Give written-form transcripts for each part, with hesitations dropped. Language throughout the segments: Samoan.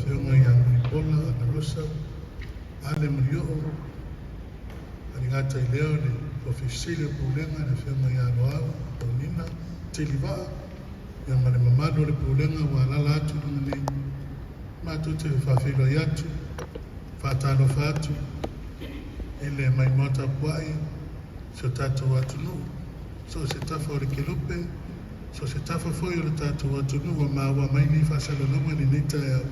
Afioga ia Mulipola Anarosa Ale Malioo, e le gata i lea o le Ofisa Sili o Pulega le Afioga ia Loau Donina Tilivaa, ia ma le mamalu o le Pulega ua alaala atu i luga nei. Matou te faafeiloai atu, faatalofa atu i le maimoa tapuai si o tatou atunuu, so o se tafa o le kelope, so o se tafa foi o le tatou atunuu ua maua mai nei faasalalauga i lenei taeao.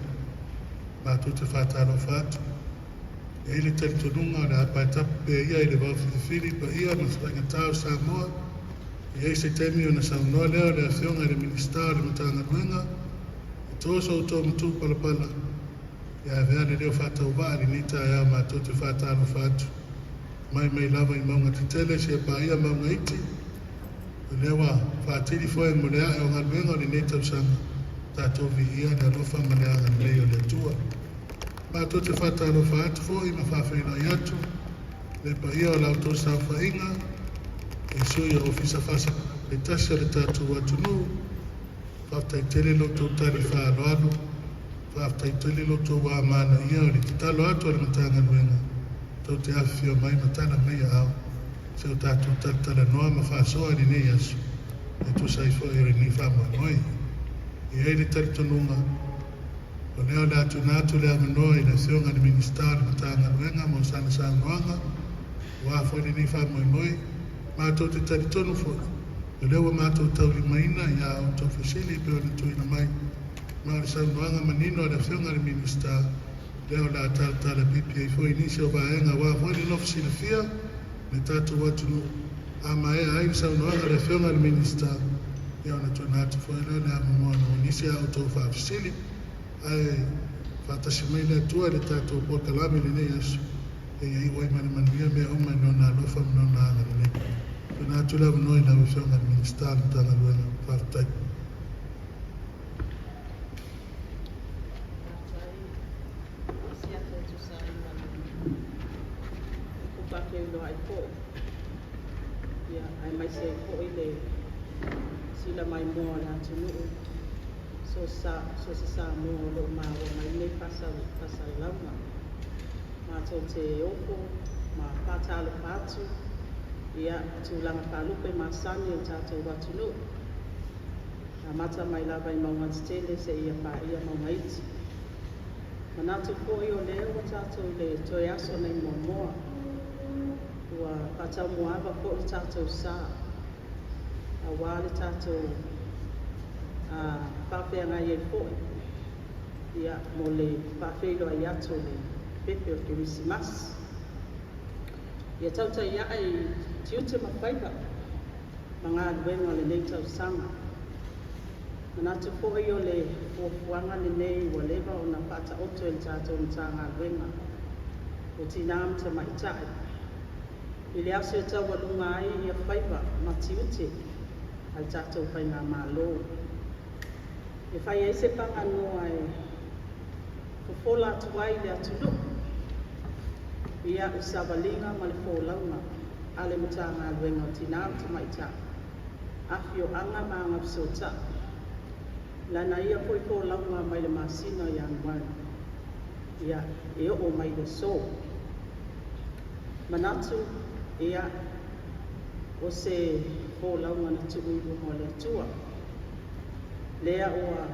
Matou te faatalofa atu. E i ai le talitonuga o le a paetapu pea ia i le vaofilifili paia ma faigata o Samoa. E i ai se taimi ona saunoa lea o le Afioga i le Minisita o le Matagaluega e to so outou matupalapala ia avea le leo faatauvaa i lenei taeao. Matou te faatalofa atu mai mai lava i mauga tetele seia paia mauga iti. O lea ua faatili foe mo le ae o galuega o lenei tausaga, tatou viia le alofa ma le agalelei o le Atua. Matou te faatalofa atu foi ma faafeiloai atu le paia o la outou saofaiga i sui o Ofisa Faitasi o le tatou atunuu. Faafetai tele lo outou tali faaaloalo, faafetai tele lo outou amanaia o le tatalo atu a le Matagaluega tou te afifio mai ma tala mai aao se o tatou talatalanoa ma faasoa i lenei aso e tusa ai foi o lenei faamoemoe. E i ai le talitonuga o lea o le a tuuina atu le avanoa i le Afioga i le Minisita o le Matagaluega mo sana saunoaga aua foi lenei faamoemoe. Matou te talitonu foi o lea ua matou taulimaina ia outou fesili e pei ona tuuina mai, ma o le saunoaga manino a le Afioga i le Minisita lea o le a talatalapipi ai foi nisi o vaega aua foi le lofu silafia le tatou atunuu. A maea ai le saunoaga a le Afioga i le Minisita, ia ona tuuina atu foi lea o le avanoa mo nisi a outou faafesili. Ae faatasi mai le Atua i le tatou polokalame i lenei aso, e ia iu ai ma le manuia mea uma i Lona alofa ma Lona agalelei. Tuuina atu le avanoa i lau Afioga i le Minisita o le Matagaluega. Faafetai. Faafetai tusa ai ma le faafeiloai foi, ia, aemaise ai foi le sila maimoa o le atunuu, so se Samoa o lo o maua mai nei faasalalauga. Matou te ofo ma faatalofa atu, ia, tulaga faalupe masani o le tatou atunuu, amata mai lava i mauga tetele seia paia mauga iti. Manatu foi o lea ua tatou i le toe aso nei muamua, ua faataumuaava foi le tatou sa, aua le tatou faafeagai ai foi, ia, mo le faafeiloai atu o le pepe o le Kerisimasi. Ia tautai ae i tiute ma faiva ma galuega o lenei tausaga. Manatu foi o le fuafuaga lenei ua leva ona faataoto e le tatou Matagaluega o Tinā ma Tamaitai i le aso e taualuga ai ia faiva ma tiute a le tatou faigamalo, e fai ai se paganoa e fofola atu ai le atunuu, ia, i savaliga ma le folauga a le Matagaluega o Tinā ma Tamaitai, Afioaga ma Agafesootai, lana ia foi folauga mai le masina o Ianuari, ia, e oo mai le aso. Manatu, ia, o se folauga na tuu i luma o le Atua, lea ua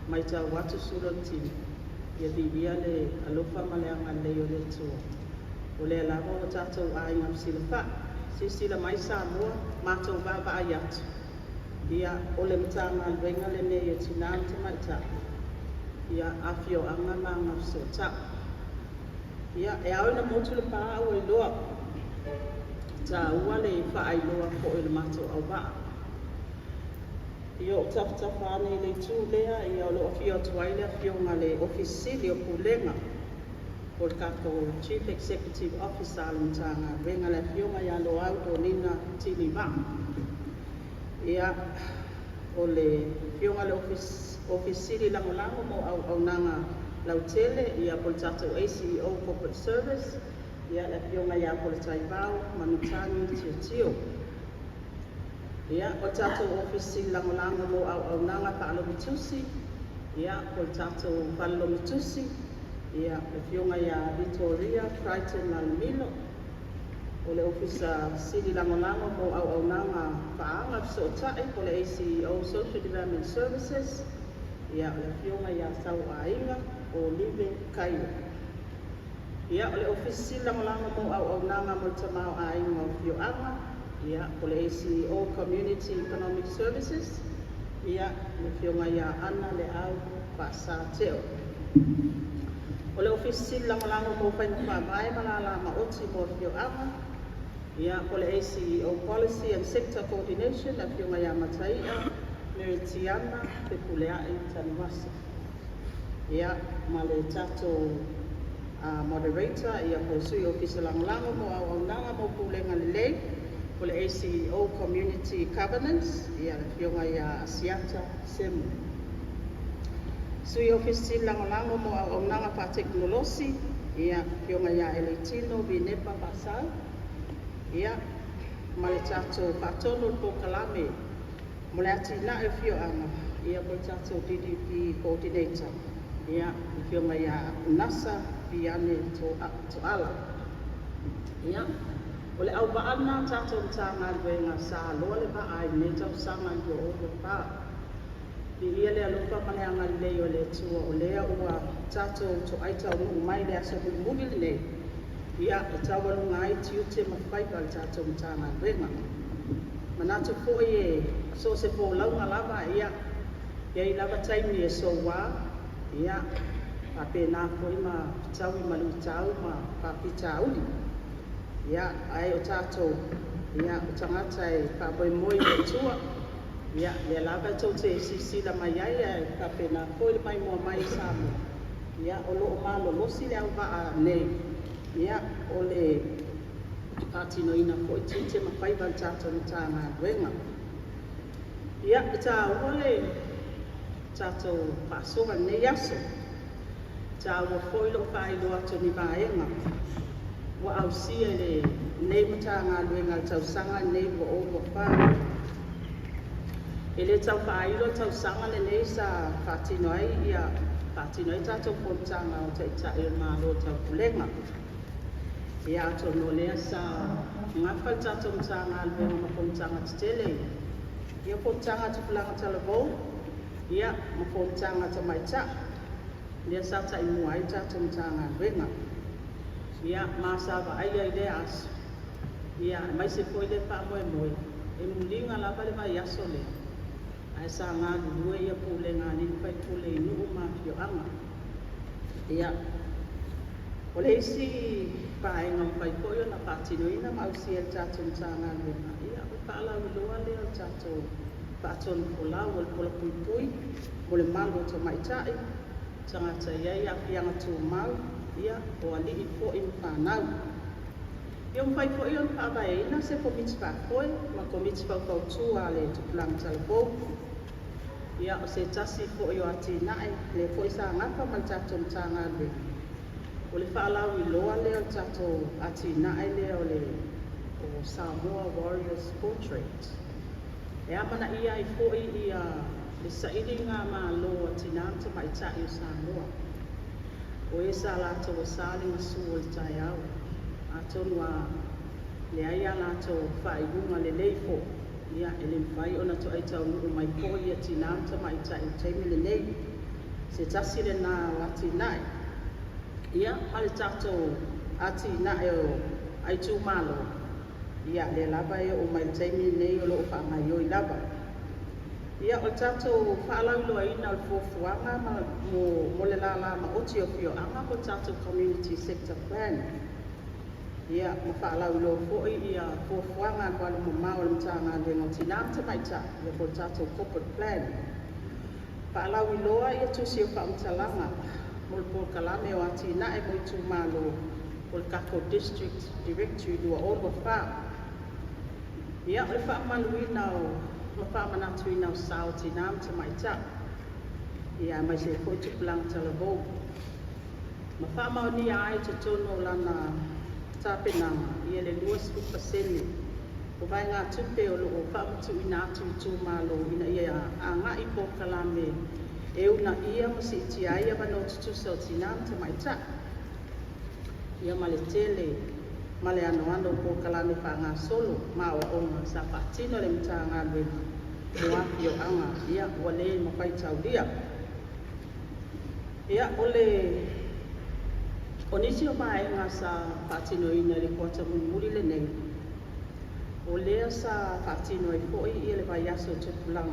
matau atu sula o le tino, ia viia le alofa ma le agalelei o le Atua, o lea lava ua tatou aiga fesilafai. Silasila mai Samoa, matou vaavaai atu, ia, o le Matagaluega lenei o Tinā ma Tamaitai, ia, Afioaga ma Agafesootai. Ia, e ao ina motu le pa ua iloa, taua le faailoa foi o le matou auvaa. Ia, o tafatafa ane i le itu lea, ia, o lo o afio atu ai le Afioga le Ofisa Sili o Pulega o le tatou Chief Executive Officer a le Matagaluega, le Afioga ia Loau Donina Tilivaa. Ia, o le Afioga i le Ofisa Sili Lagolago mo Auaunaga Lautele, ia, po o le tatou ACEO Corporate Service, ia, le Afioga ia Polataivao Manutagi Tiotio. Ia, o le tatou Ofisa Sili Lagolago mo Auaunaga Faalogitusi, Ia, po o le tatou Fale Logotusi, ia, le Afioga ia Vitoria Crichton Lalamilo. O le Ofisa Sili Lagolago mo Auaunaga Faa-Agafesootai po o le ACEO Social Development Services, ia, le Afioga ia Sauaiga Olive Kaio. Ia, o le Ofisa Sili Lagolago mo Auaunaga mo le Tamaoaiga o Afioaga, ia, po o le ACEO Community Economic Services, ia, le Afioga ia Ana Leau Faasa Teo. O le Ofisa Sili Lagolago mo Faiga Faavae ma Lala Maoti mo Afioaga, ia, po o le ACEO Policy and Sector Coordination, le Afioga ia Mataia Meritiana Fepuleai Tanuvasa. Ia, ma le tatou moderator, ia, po o le Sui Ofisa Lagolago mo Auaunaga mo Pulega Lelei, po o le ACEO Community Governance, ia, le Afioga ia Asiata Semo. Sui Ofisa Sili Lagolago mo Auaunaga Faatekonolosi, ia, Afioga ia Eleitino Vinepa Faasau. Ia, ma le tatou faatonu o le polokalame mo le atinae o afioaga, ia, po o le tatou DDP Coordinator, ia, le Afioga ia Nasa Viane Toala. Ia, o le auvaa lena a tatou Matagaluega sa aloa le vaa i lenei tausaga 2024. Viia le alofa ma le agalelei o le Atua o lea ua tatou toai taunuu mai le aso mulimuli lenei, ia, e taualuga ai tiute ma faiva o le tatou Matagaluega. Manatu foi e so o se folauga lava, ia, e i ai lava taimi e soua, ia, faapena foi ma fetaui ma luitau ma faafitauli. Ia, ae o tatou, ia, o tagata e faamoemoe i le Atua. Ia, lea lava e tou te silasila mai ai, ae faapena foi le maimoa mai i Samoa. Ia, o lo o malolosi le auvaa nei, ia, o le faatinoina foi tiute ma faiva o le tatou Matagaluega. Ia, e taua le tatou faasoa i lenei aso. E taua foi lou faailoa atu o ni vaega ua ausia e lenei Matagaluega i le tausaga lenei 2024. E le tau faailo le tausaga lenei sa faatino ai tatou fonotaga o Taitai o le Malo o Taupulega. Ia, atonu o lea sa gafa le tatou Matagaluega ma fonotaga tetele, ia, fonotaga a tupulaga talavou, ia, ma fonotaga a tamaitai, lea sa taimua ai le tatou Matagaluega. Ia, ma sa vaaia i lea aso, ia, aemaise foi le faamoemoe, e muliga lava le vaiaso lea, ae sa galulue ia pulega a alii ma faipule i nuu ma afioaga. Ia, o le isi vaega mafai foi ona faatinoina ma ausia e le tatou Matagaluega, ia, o le faalauiloa lea o le tatou faatonufolau o le pola puipui mo le malu o tamaitai, tagata e i ai aafiaga tumau, ia, o alii foi ma fanau. Ia, mafai foi ona faavaeina se komiti faafoe ma komiti faufautua a le tupulaga talavou. Ia, o se tasi foi o atinae lea foi sa gafa ma le tatou Matagaluega, o le faalauiloa lea o le tatou atinae lea o le o Samoa Warriors Portrait. E amanaia ai foi ia le sailiga malo a tinā ma tamaitai o Samoa, o e sa latou asā le gasu o le taeao, atonu a leai a latou faaiuga lelei foi, ia, e le mafai ona toai taunuu mai foi ia tinā ma tamaitai i le taimi lenei. Se tasi lena o atinae. Ia, ma le tatou atinae o itumalo, ia, lea lava e oo mai i le taimi lenei o lo o faagaioi lava. Ia, o le tatou faalauiloaina o le fuafuaga mo le lala maoti o afioaga po o le tatou Community Sector Plan. Ia, ma faalauiloa foi ia fuafuaga alualu mamao a le Matagaluega o Tinā ma Tamaitai, ia, po o le tatou Corporate Plan. Faalauiloa ia tusi o faamatalaga mo le polokalame o atinae mo itumalo po o le tatou District Directory 2024. Ia, o le faamamaluina o ma faamanatuina o sa o tinā ma tamaitai, ia, aemaise ai foi tupulaga talavou. Ma faamaonia ai i totonu o lana tapenaga ia le 20% o vaegatupe o lo o faamatuuina atu i itumalo ina ia agai polokalame. E uunaia ma siitia ai avanoa tutusa o tinā ma tamaitai. Ia ma le tele ma le anoano o polokalame faagasolo ma aoaoga sa faatino e le Matagaluega mo afioaga, ia ua le mafai taulia. Ia o le o nisi o vaega sa faatinoina i le kuata mulimuli lenei, o lea sa faatino ai foi ia le vaiaso o tupulaga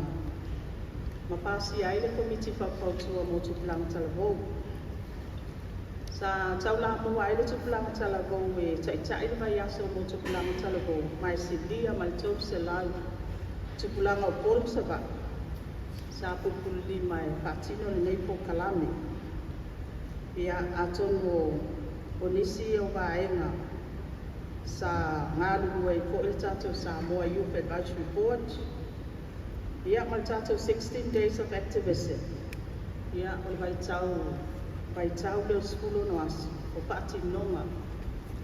ma pasia ai le Komiti Faufautua mo Tupulaga Talavou. Sa taulamua ai le tupulaga talavou e taitai le vaiaso mo tupulaga talavou, ma e silia ma le 300 tupulaga o Upolu ma Savaii sa pulupululima e faatino lenei polokalame. Ia atonu o nisi o vaega sa galulue ai foi le tatou Samoa Youth Advisory Board, ia ma le tatou 16 Days of Activism. Ia o le vaitau lea o le 16 aso o faatinoga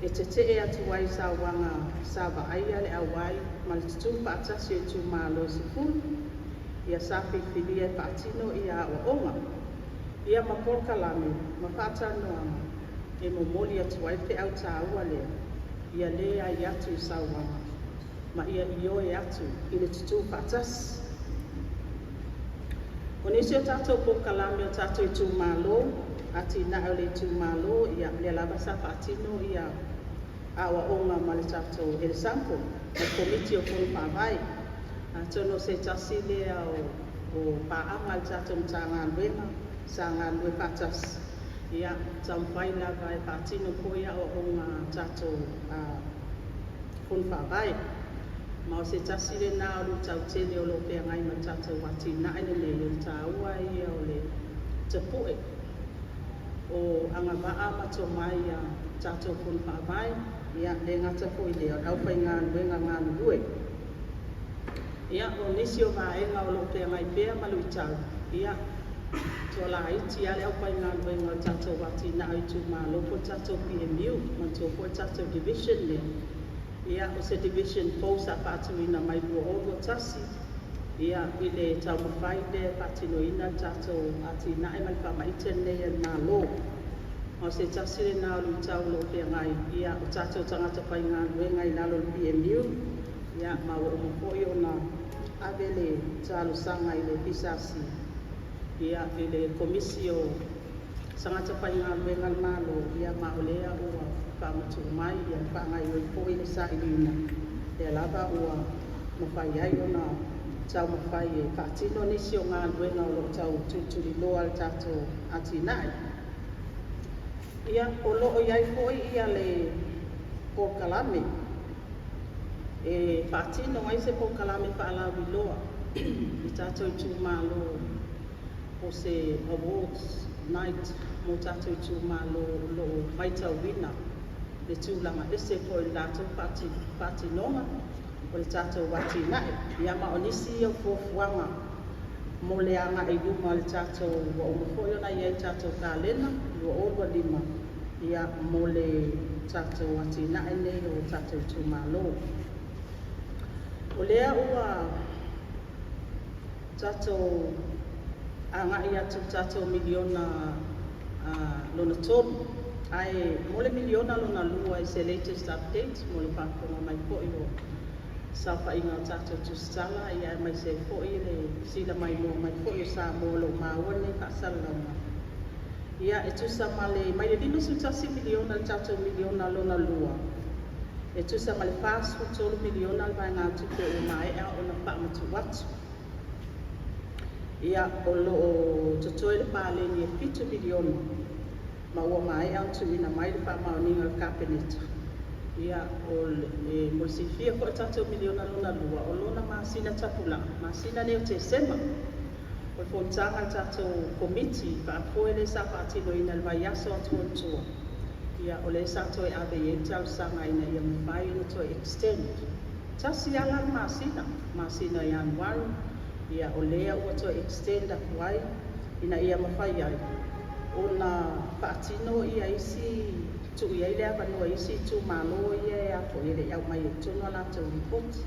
e tetee atu ai sauaga sa vaaia le auai ma le tutū faatasi o itumalo e 10, ia sa filifilia e faatino ia aoaoga, ia ma polokalame ma faatalanoaga e momoli atu ai le feau taua lea, ia le ai atu i sauaga ma ia ioe atu i le tutū faatasi. O nisi o tatou polokalame o tatou itumalo, atinae o le itumalo, ia lea lava sa faatino ia aoaoga ma le tatou Elisampo ma le Komiti o Fono Faavae. Atonu o se tasi lea o paaga a le tatou Matagaluega sa galulue faatasi, ia taumafai lava e faatino foi aoaoga a tatou Fono Faavae. Ma o se tasi lena o luitau tele o lo o feagai ma le tatou atinae lenei, o le taua ia o le tapue o agavaa ma tomai a tatou Fono Faavae, ia le gata foi lea o le aufaigaluega galulue. Ia o nisi o vaega o lo o feagai pea ma luitau, ia toalaiti lava le aufaigaluega o le tatou atinae o itumalo po o le tatou PMU, manatua foi le tatou division lea. Ia o se division fou sa faatuina mai 2021, ia i le taumafai lea e faatinoina le tatou atinae ma le faamaite lenei a le Malo. Ma o se tasi lena o luitau o lo o feagai, ia o tatou tagata faigaluega i lalo o le PMU, ia ma ua uma foi ona ave le talosaga i le PSC, ia i le Komisi o Tagata Faigaluega a le Malo, ia ma o lea ua faamatuu mai ia faagaioi foi le sailiina lea lava ua mafai ai ona taumafai e faatino nisi o galuega o lo o tau tulituliloa le tatou atinae. Ia o lo o i ai foi ia le polokalame e faatino ai se polokalame faalauiloa i tatou itumalo, o se awards night mo tatou itumalo o lo o matauina le tulaga ese foi i le latou faatinoga o le tatou atinae. Ia ma o nisi ia o fuafuaga mo le agai i luma o le tatou, ua uma foi ona i ai le tatou kalena 2025, ia mo le tatou atinae nei o tatou itumalo. O lea ua tatou agai atu i le tatou miliona lona tolu, ae mo le miliona lona lua i se latest update mo le faafofoga mai foi o saofaiga o tatou tusitala, ia aemaise ai foi le sila maimoa mai foi o Samoa o lo o maua lenei faasalalauga. Ia e tusa ma le mai le $51 miliona le tatou miliona lona lua, e tusa ma le $43 miliona le vaegatupe ua maea ona faamatuu atu. Ia o lo o totoe le paleni e $7 miliona, ma ua maea ona tuuina mai le faamaoniga o le Kapeneta. Ia o le, mo le silafia foi, tatou miliona lona lua o lona masina tapulaa, masina nei o Tesema. O le fonotaga a le tatou Komiti faafoe lea sa faatinoina i le vaiaso atu o tua, ia o lea sa toe ave i ai le talosaga ina ia mafai ona toe extend tasi lava le masina, masina Ianuari. Ia o lea ua toe extend atu ai ina ia mafai ai ona faatino ia isi, tuu i ai le avanoa i isi itumalo ia e afoia e le i aumai i totonu a latou lipoti.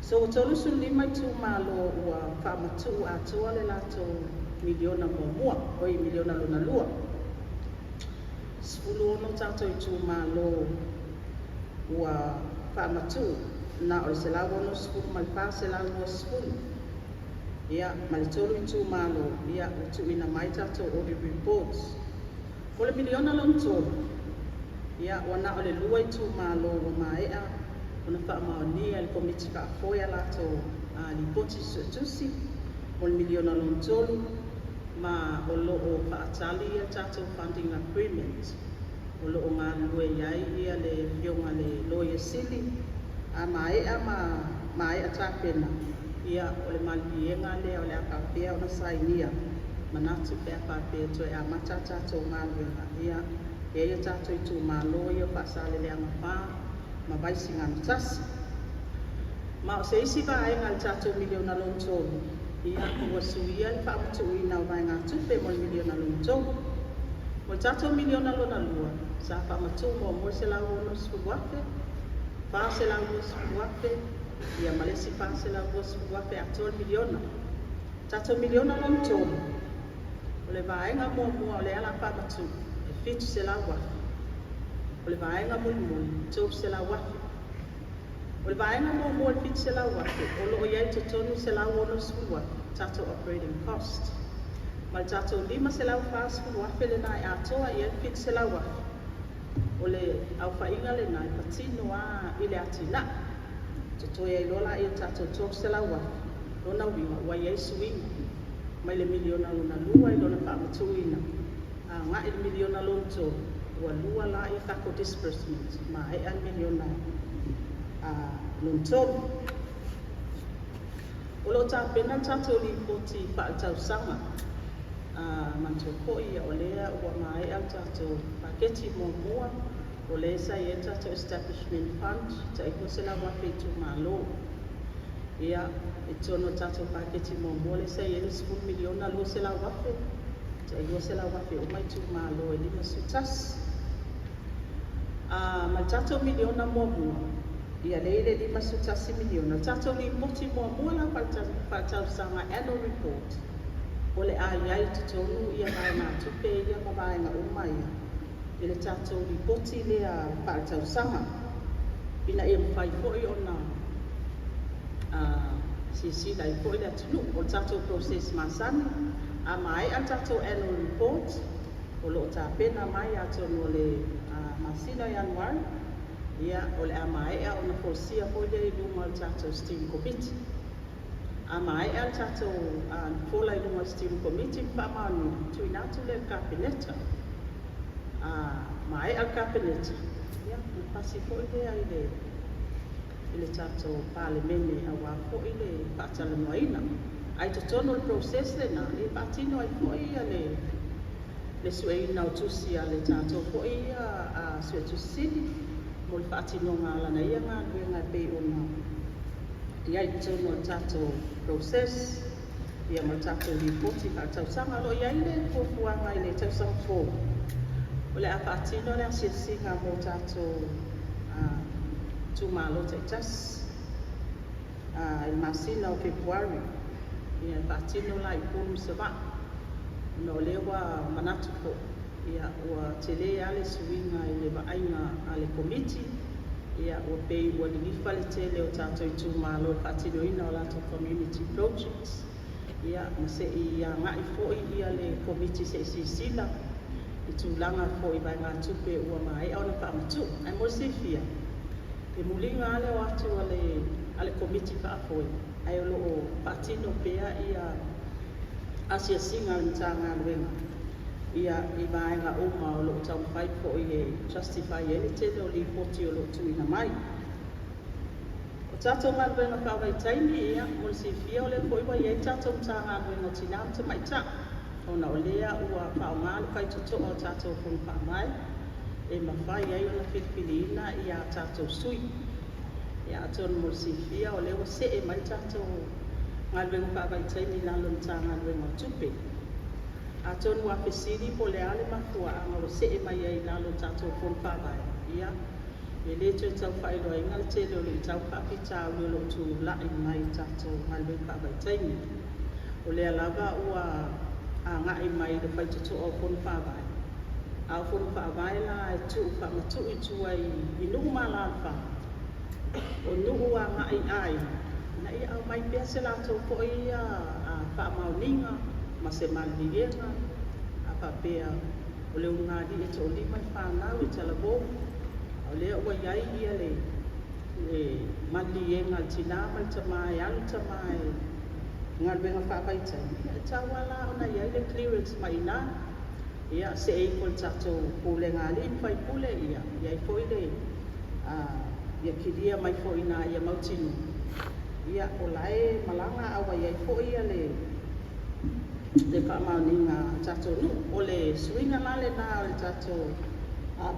So ua 35 itumalo ua faamatuu atoa le latou miliona muamua, oi miliona lona lua. 16 tatou itumalo ua faamatuu na o le 160 ma le 420, ia ma le tolu itumalo ia ua tuuina mai tatou audit reports. O le miliona lona tolu, ia ua na o le lua itumalo ua maea ona faamaonia e le Komiti Faafoe a latou lipoti suetusi mo le miliona lona tolu, ma o lo o faatali ia tatou funding agreement o lo o galulue i ai ia le afioga le Loia Sili. A maea ma maea tapena, ia o le maliliega lea o le a faapea ona sainia manatu pe a faapea e toe amata a tatou galuega. Ia e i ai o tatou itumalo ia o Faasaleleaga 4 ma Vaisigano 1. Ma o se isi vaega i le tatou miliona lona tolu, ia ua suia le faamatuuina o vaegatupe mo le miliona lona tolu. Mo le tatou miliona lona lua, sa faamatuu muamua le $160,000, $420,000, ia ma le isi $420,000, atoa le miliona. Tatou miliona lona tolu, o le vaega muamua o lea o le a faamatuu e $700,000. O le vaega mulimuli $300,000. O le vaega muamua o le $700,000, o lo o i ai i totonu $160,000 tatou operating cost, ma le tatou $540,000 lena e atoa i ai le $700,000. O le aofaiga lena e patino lava i le atinae. Totoe ai loa laia o le tatou $300,000. Lona uiga ua i ai suiga mai le miliona lona lua i lona faamatuuina agai i le miliona lona tolu, ua lua laia tatou disbursement, maea le miliona lona tolu. O lo o tapena le tatou lipoti faaletausaga. Manatua foi o lea ua maea le tatou paketi muamua, o lea sa i ai le tatou establishment fund tai $200,000 itumalo. Ia, i totonu o le tatou paketi muamua lea sa i ai le $10 miliona 200,000, tai $200,000 uma itumalo e 51. Ma le tatou miliona muamua, ia lea i le $51 miliona. Le tatou lipoti muamua la faaletausaga, annual report, o le a i ai i totonu ia vaegatupe ia ma vaega uma ia i le tatou lipoti lea faaletausaga, ina ia mafai foi ona silasila ai foi le atunuu. O le tatou process masani, a maea le tatou annual report o lo o tapena mai atonu o le masina o Ianuari, ia o le a maea ona folasia foi lea i luma o le tatou steering committee. A maea le tatou fola i luma o le steering committee ma faamaonia, tuuina atu lea i le Kapeneta. A maea le Kapeneta, ia ona pasi foi lea i le tatou Palemene aua foi le faatalanoaina. Ae i totonu o le process lena e faatino ai foi ia le sueina o tusi a le tatou foi suetusi sili mo le faatinoga o lana ia galuega e pei ona i ai i totonu o le tatou process ia ma le tatou lipoti faaletausaga. O lo o i ai le fuafuaga i le tausaga fou o le a faatino le asiasiga mo tatou itumalo taitasi i le masina o Fepuari, ia e faatino la i Upolu ma Savaii, ona o lea ua manatu foi ia ua tele lava le suiga i le vaaiga a le Komiti, ia ua pei ua lilifa le tele o tatou itumalo i le faatinoina o latou community projects, ia ma se i agai foi ia le Komiti se i silasila i tulaga foi i vaegatupe ua maea ona faamatuu. Ae mo le silafia, e muliga lava le o atu a le Komiti Faafoe, ae o lo o faatino pea ia asiasiga a le Matagaluega ia i vaega uma o lo o taumafai foi e justify ai le tele o lipoti o lo o tuuina mai. O tatou galuega faavaitaimi, ia mo le silafia o lea foi ua i ai tatou Matagaluega o Tina ma Tamaitai, ona o lea ua faaaoga le faitotoa o tatou fono faavae e mafai ai ona filifiliina ia tatou sui. Ia atonu mo le silafia o lea ua see mai tatou galuega faavaitaimi i lalo o le Matagaluega o Tupe. Atonu ua fesili po o le a le mafuaaga ua see mai ai i lalo o tatou fono faavae, ia e le toe tau faailoaina le tele o luitau faafitauli o lo o tulai mai i tatou galuega faavaitaimi. O lea lava ua agai mai i le faitotoa o Fono Faavae. A o Fono Faavae la e tuu faamatuu i tua i nuu ma alaalafaga, o nuu agai i aiga, ina ia aumai pea se latou foi ia faamaoniga ma se maliliega, a faapea o le ulugalii e toalima le fanau e talavou, o lea ua i ai ia le maliliega a le tina ma le tama e alu le tama i galuega faavaitaimi, ia e tatau lava la ona i ai le clearance mai i ina. Ia see ifo i le tatou pulega a alii ma faipule, ia i ai foi le ia kilia mai foi i ina ia mautinoa ia o la e malaga a ua i ai foi ia le faamaoniga a tatou nuu. O le suiga la lena o le tatou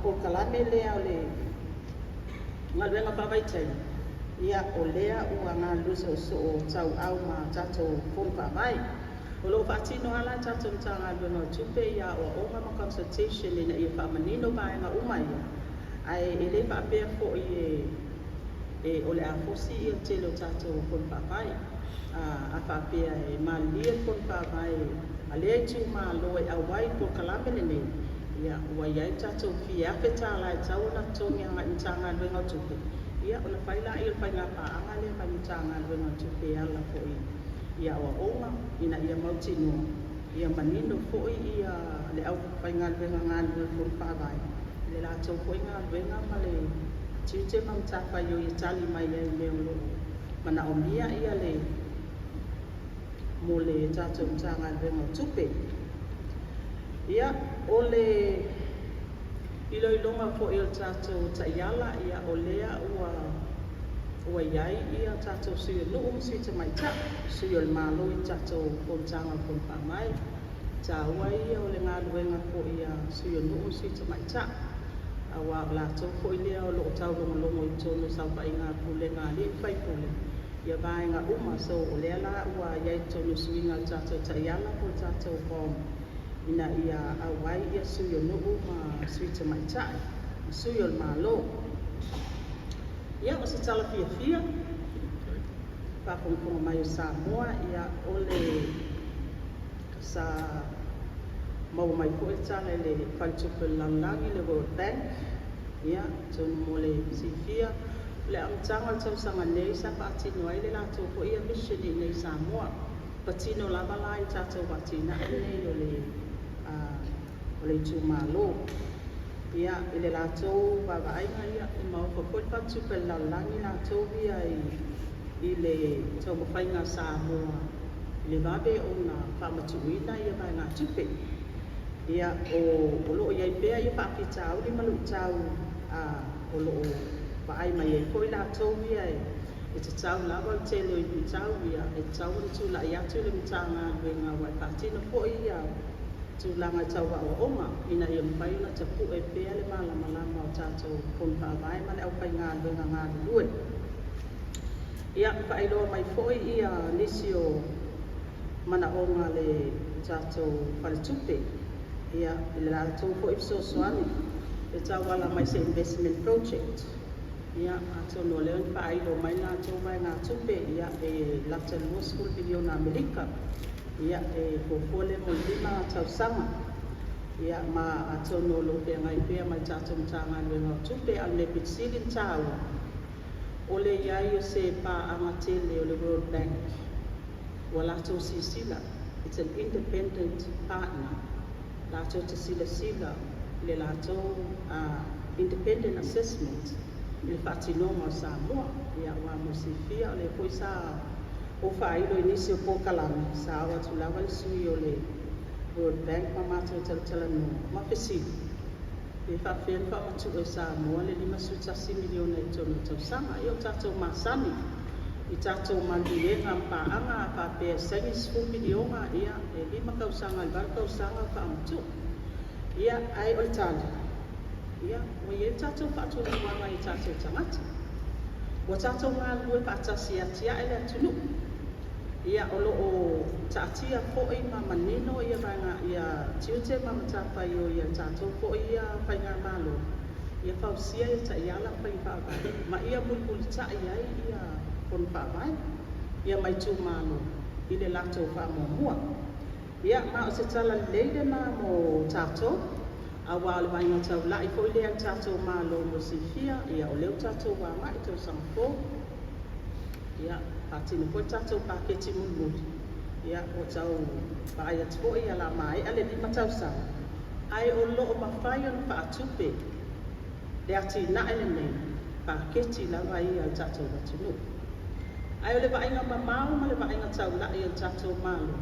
polokalame lea o le galuega faavaitaimi, ia o lea ua galulue soosoo tauau ma tatou Fono Faavae. O lo o faatino lava la e tatou Matagaluega o Tupe ia aoaoga ma consultation ina ia faamanino vaega uma ia, ae e le faapea foi e o le a fosi ia le tele o tatou Fono Faavae. A faapea e malilie le Fono Faavae a lea itumalo e auai i le polokalame lenei, ia ua i ai le tatou fia $1,000 e tatau ona totogi agai i le Matagaluega o Tupe, ia ona fai lea o le faiga paaga lea ma le Matagaluega o Tupe e ala foi i aoaoga ina ia mautinoa ia manino foi ia le aufaigaluega galulue i Fono Faavae i le latou foi galuega ma le tiute ma matafaioi e tali mai ai i mea o lo o manaomia ia le mo le tatou Matagaluega o Tupe. Ia, o le iloiloga foi o le tatou taiala, ia o lea ua i ai ia tatou sui o nuu ma sui tamaitai, sui o le Malo i tatou fonotaga o Fono Faavae. Taua ia o le galuega foi a sui o nuu ma sui tamaitai, aua o latou foi lea o lo o taulogologo i totonu o saofaiga a pulega a alii ma faipule ia vaega uma. So o lea la ua i ai i totonu o suiga o le tatou taiala po o le tatou form ina ia auai ia sui o nuu ma sui tamaitai ma sui o le Malo. Ia, o se tala fiafia faafogafoga mai o Samoa, ia o le sa maua mai foi le tala i le Faletupe o le Lalolagi, le World Bank. Ia, atonu mo le silafia, o le amataga o le tausaga nei sa faatino ai le latou foi ia mission i inei i Samoa. Patino lava la i tatou atinae nei o le itumalo. Ia, i le latou vaavaaiga, ia, e maofa foi le Faletupe o le Lalolagi latou ia i le taumafaiga a Samoa i le vave ona faamatuuina ia vaegatupe. Ia, o lo o i ai pea ia faafitauli ma luitau o lo o vaai mai ai foi latou ia e tatau lava le tele o luitau ia e tatau ona tulai atu le Matagaluega aua e faatino foi ia tulaga tau aoaoga ina ia mafai ona tapue pea le malamalama o tatou Fono Faavae ma le aufaigaluega galulue. Ia, faailoa mai foi ia nisi o manaoga le tatou faletupe, ia, i le latou foi fesoasoani e tauala mai se investment project. Ia, atonu o lea na faailo mai latou vaegatupe, ia, e lata 20 miliona Amerika, ia, e fuafua lea mo le 5 tausaga. Ia, ma atonu o lo o feagai pea ma le tatou Matagaluega o Tupe, a o le mea pito sili ona taua, o le i ai o se paaga tele o le World Bank ua latou silasila, it's an independent partner, latou te silasila i le latou independent assessment i le faatinoga o Samoa. Ia, aua mo le silafia, o lea foi sa ou faailo i nisi o polokalame, sa oo atu lava le sui o le World Bank ma matou talatalanoa ma fesili pe faapefea ona faamatuu e Samoa le $51 miliona i totonu o tausaga. Ia, o tatou masani i tatou maliliega ma paaga, a faapea e saini $10 miliona, ia, e 5 tausaga i le 8 tausaga faamatuu. Ia, ae o le tali, ia, ua i ai le tatou faatuatuaga i tatou tagata. Ua tatou galulue faatasi e atiae le atunuu. Ia, o lo o taatia foi ma manino ia vaega ia tiute ma matafaioi a tatou foi ia faigamalo, ia fausia ia taiala ma faiga faavae ma ia mulimulitai ai ia Fono Faavae ia ma itumalo i le latou faamuamua. Ia, ma o se tala lelei lenā mo tatou, auā o le vaaiga taulai foi lea a le tatou Malo mo le silafia, ia o lea ua tatou agai i tausaga fou, ia faatino foi le tatou paketi mulimuli, ia ua tau vaai atu foi o le a maea le 5 tausaga, ae o lo o mafai ona faatupe le atinae lenei paketi lava ia a le tatou atunuu. Ae o le vaaiga mamao ma le vaaiga taulai a le tatou Malo,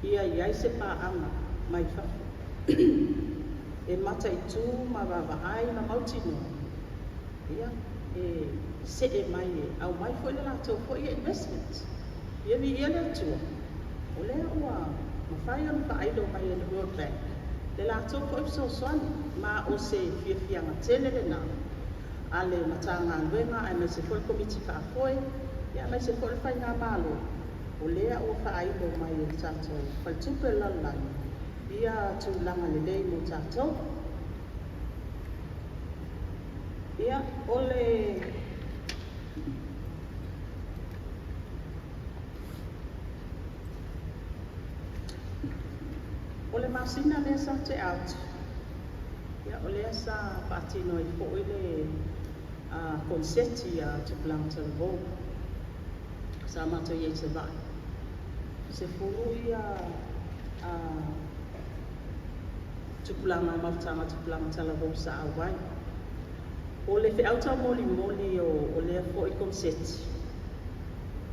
ia i ai se paaga mai fafo e mataitu ma vaavaai ma mautinoa, ia e see mai e aumai foi le latou foi investment. Ia viia le Atua, o lea ua mafai ona faailo mai e le World Bank le latou foi fesoasoani, ma o se fiafiaga tele lenā a le Matagaluega aemaise foi le Komiti Faafoe, ia aemaise foi le Faigamalo, o lea ua faailo mai e le tatou Faletupe o le Lalolagi ia tulaga lelei mo tatou. Ia, o le masina lea sa tea atu, ia o lea sa faatino ai foi le koneseti a Tupulaga Talavou sa matou i ai i Savaii. 10 ia tupulaga mafutaga tupulaga talavou sa auai. O le feau taumolimoli o lea foi koneseti,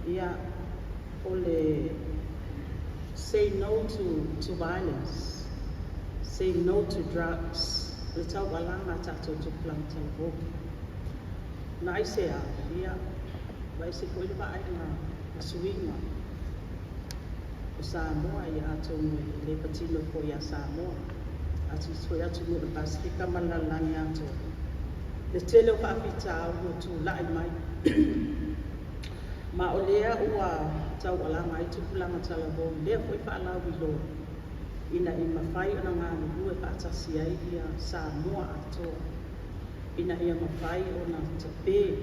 ia o le say no to violence, say no to drugs, le taualaga a tatou tupulaga talavou. Na aisea, ia, ua ese foi le vaaiga ma suiga o Samoa, ia atonu e le patino foi ia Samoa, a o foi atunuu o le Pasefika ma le lalolagi atoa, le tele o faafitauli o tulai mai. Ma o lea ua taualaga ai tupulaga talavou i lea foi faalauiloa ina ia mafai ona galulue faatasi ai ia Samoa atoa ina ia mafai ona tape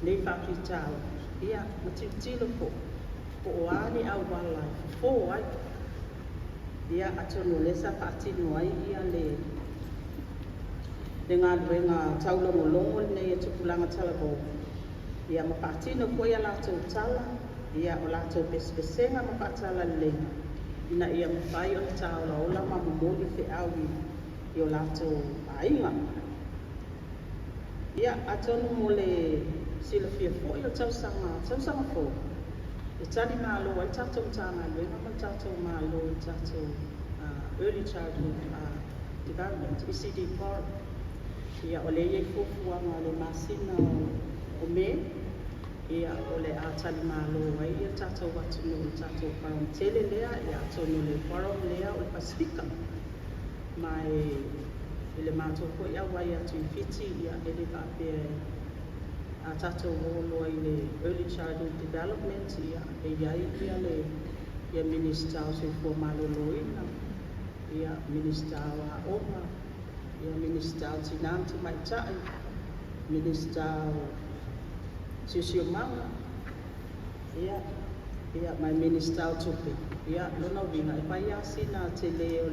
nei faafitauli, ia ma tilotilo foi po o a ni auala e fofo ai. Ia atonu o lea sa faatino ai ia le galuega taulogologo lenei e tupulaga talavou, ia ma faatino foi a latou tala, ia o latou pesepesega ma faatalaleiga ina ia mafai ona taolaola ma momoli feau i o latou aiga. Ia atonu mo le silafia foi o tausaga fou e tali malo ai tatou Matagaluega ma le tatou Malo i tatou Early Childhood Development ECD Forum. Ia o lea e i ai fuafuaga o le masina o Me, ia o le a tali malo ai ia tatou atunuu i le tatou forum tele lea. Ia atonu o le forum lea o le Pasefika, ma e i le matou foi auai atu i Fiti, ia e le faapea a tatou o loa i le Early Childhood Development, ia e i ai ia le ia Minista o Soifua Maloloina, ia Minista o Aoga, ia Minista o Tina ma Tamaitai, Minista o Siosiomaga, ia ma Minista o Tupe. Ia lona uiga e fai lava sina tele o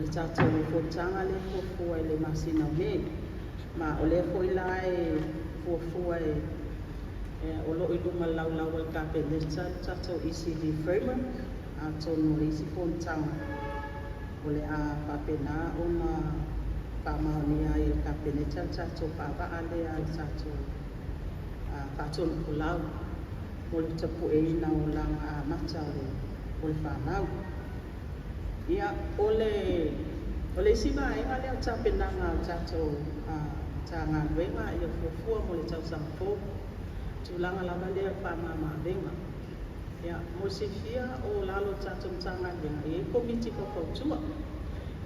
le tatou fonotaga lea fuafua i le masina o Me. Ma o lea foi la e fuafua e o lo o i luma laulau a le Kapeneta le tatou ECD framework, atonu o le isi fonotaga o le a faapena ona faamaonia ai e le Kapeneta le tatou faavaa lea a le tatou faatonufolau mo le tapueina o olaga amata o le fanau. Ia, o le isi vaega lea o tapenaga a le tatou Matagaluega ia fuafua mo le tausaga fou, tulaga lava lea o le faamama-avega. Ia, mo le silafia o lalo o le tatou Matagaluega e i ai komiti faufautua,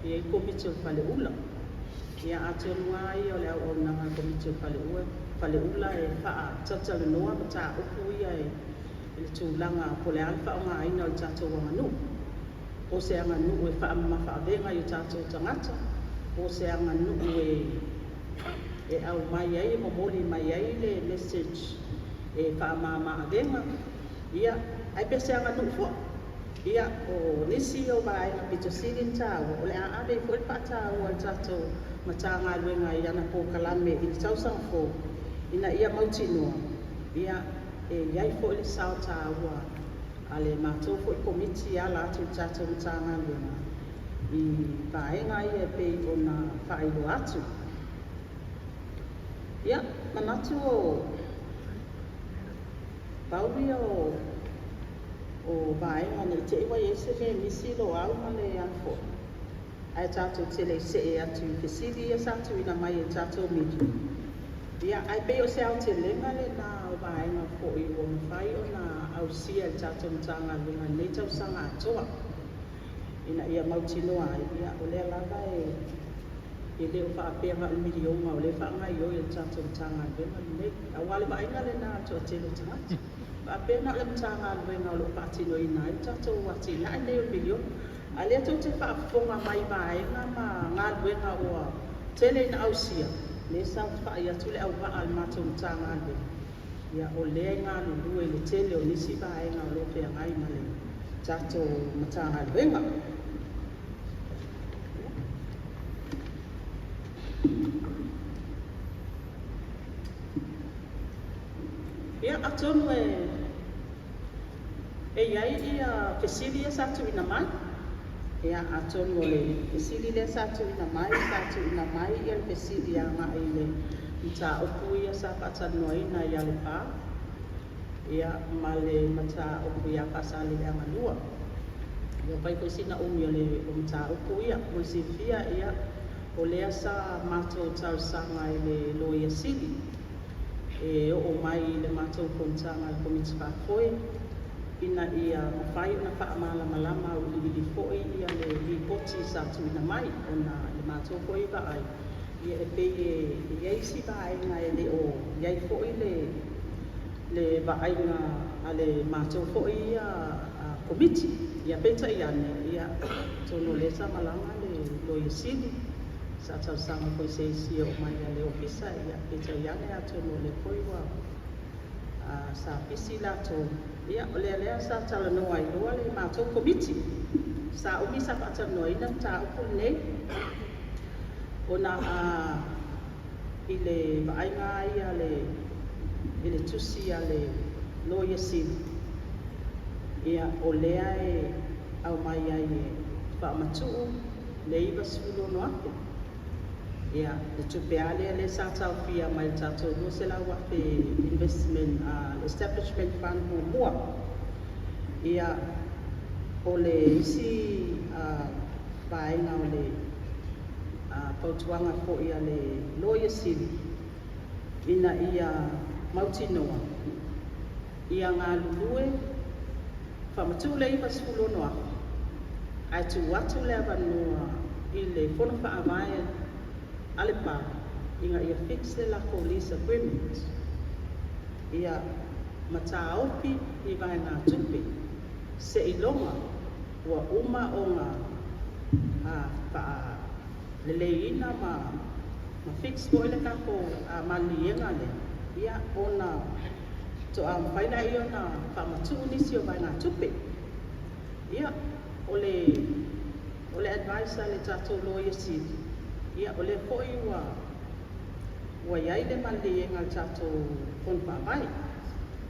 e i ai komiti o le faleula. Ia atonu lava ia o le auaunaga a le komiti o le faleula e faatalatalanoa mataupu ia i le tulaga po o le a le faaaogaina o le tatou aganuu. Po o se aganuu e faamamafa avega i o tatou tagata, po o se aganuu e aumai ai e momoli mai ai le message e faamama avega, ia ae pe se aganuu foi. Ia, o nisi o vaega pito sili ona taua, o le a ave ai foi le faataua a le tatou Matagaluega i ana polokalame i le tausaga fou ina ia mautinoa ia e i ai foi le sao taua a le matou foi Komiti e ala atu i le tatou Matagaluega i vaega ia e pei ona faailoa atu. Ia, manatu o pau ia o vaega ne i te i ua i ai se mea e misi Loau ma le foi, ae tatou te le i see atu i fesili ia sa tuuina mai e tatou media. Ia, ae pei o se aotelega lena o vaega foi ua mafai ona ausia e le tatou Matagaluega i lenei tausaga atoa, ina ia mautinoa ai ia o lea lava e le o faapea na o le miliona o lea e faagaoioi e le tatou Matagaluega lenei, aua o le vaaiga lena a le toatele o tagata, faapea na o le Matagaluega o lo o faatinoina ai le tatou atinae lenei o le miliona. A o lea tou te faafofoga mai i vaega ma galuega ua tele ina ausia, lea e saofafai atu le auvaa a le matou Matagaluega, ia o lea e galulue i le tele o nisi vaega o lo o feagai ma le tatou Matagaluega. Ia, atonu e i ai ia fesili ia sa tuuina mai. Ia, atonu o le fesili lea sa tuuina mai, sa tuuina mai ia le fesili agai i le mataupu ia sa faatalanoaina i Alepa, ia ma le mataupu ia Faasaleleaga 2. Ua fai foi sina umi o le mataupu ia. Mo le silafia, ia, o lea sa matou talosaga i le Loia Sili e oo mai i le matou fonotaga a le Komiti Faafoe ina ia mafai ona faamalamalama auiliili foi ia le lipoti sa tuuina mai, ona i le matou foi vaai, ia e pei e i ai isi vaega e le o i ai foi le vaaiga a le matou foi ia Komiti. Ia peitai ane, ia, atonu o lea sa malaga le Loia Sili, sa talosaga foi i se isi e oo mai a le Ofisa, ia peitai ane atonu o lea foi ua sa pisi latou. Ia o lea sa talanoa ai loa le matou Komiti. Sa umi sa faatalanoaina le mataupu lenei, ona i le vaaiga ia i le tusi a le Loia Sili, ia o lea e aumai ai e faamatuu le $96,000. Ia, le tupe lava lea sa taofia mai le tatou $200,000 investment establishment fund muamua. Ia, o le isi vaega o le fautuaga foi a le Loia Sili ina ia mautinoa ia galulue faamatuu le $96,000 ae tuu atu le avanoa i le fono faavae a Lepa ina ia fix le latou lease agreement, ia ma taofi ni vaegatupe seiloga ua uma ona faaleleiina ma fix foi le tatou maliliega lea, ia ona toa mafai lea ona faamatuu nisi o vaegatupe. Ia, o le advice a le tatou Loia Sili, ia o lea foi ua i ai le maliliega a le tatou fono faavae,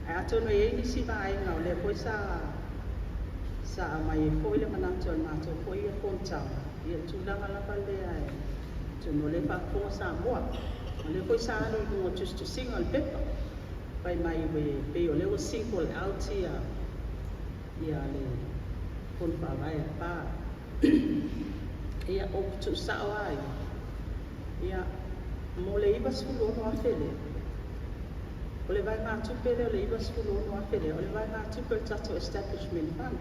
ae atonu e i ai nisi vaega o lea foi sa aumai ai foi le manatu o le matou foi ia fonotaga, ia tulaga lava lea e atonu o lea e faafofoga Samoa, o lea foi sa alu i luga o tusitusiga o le pepa fai mai e pei o lea ua single out ia le fono faavae a Lepa. Ia, o tuusao lava ia mo le $96,000 lea, o le vaegatupe lea o le $96,000 lea, o le vaegatupe o le tatou establishment fund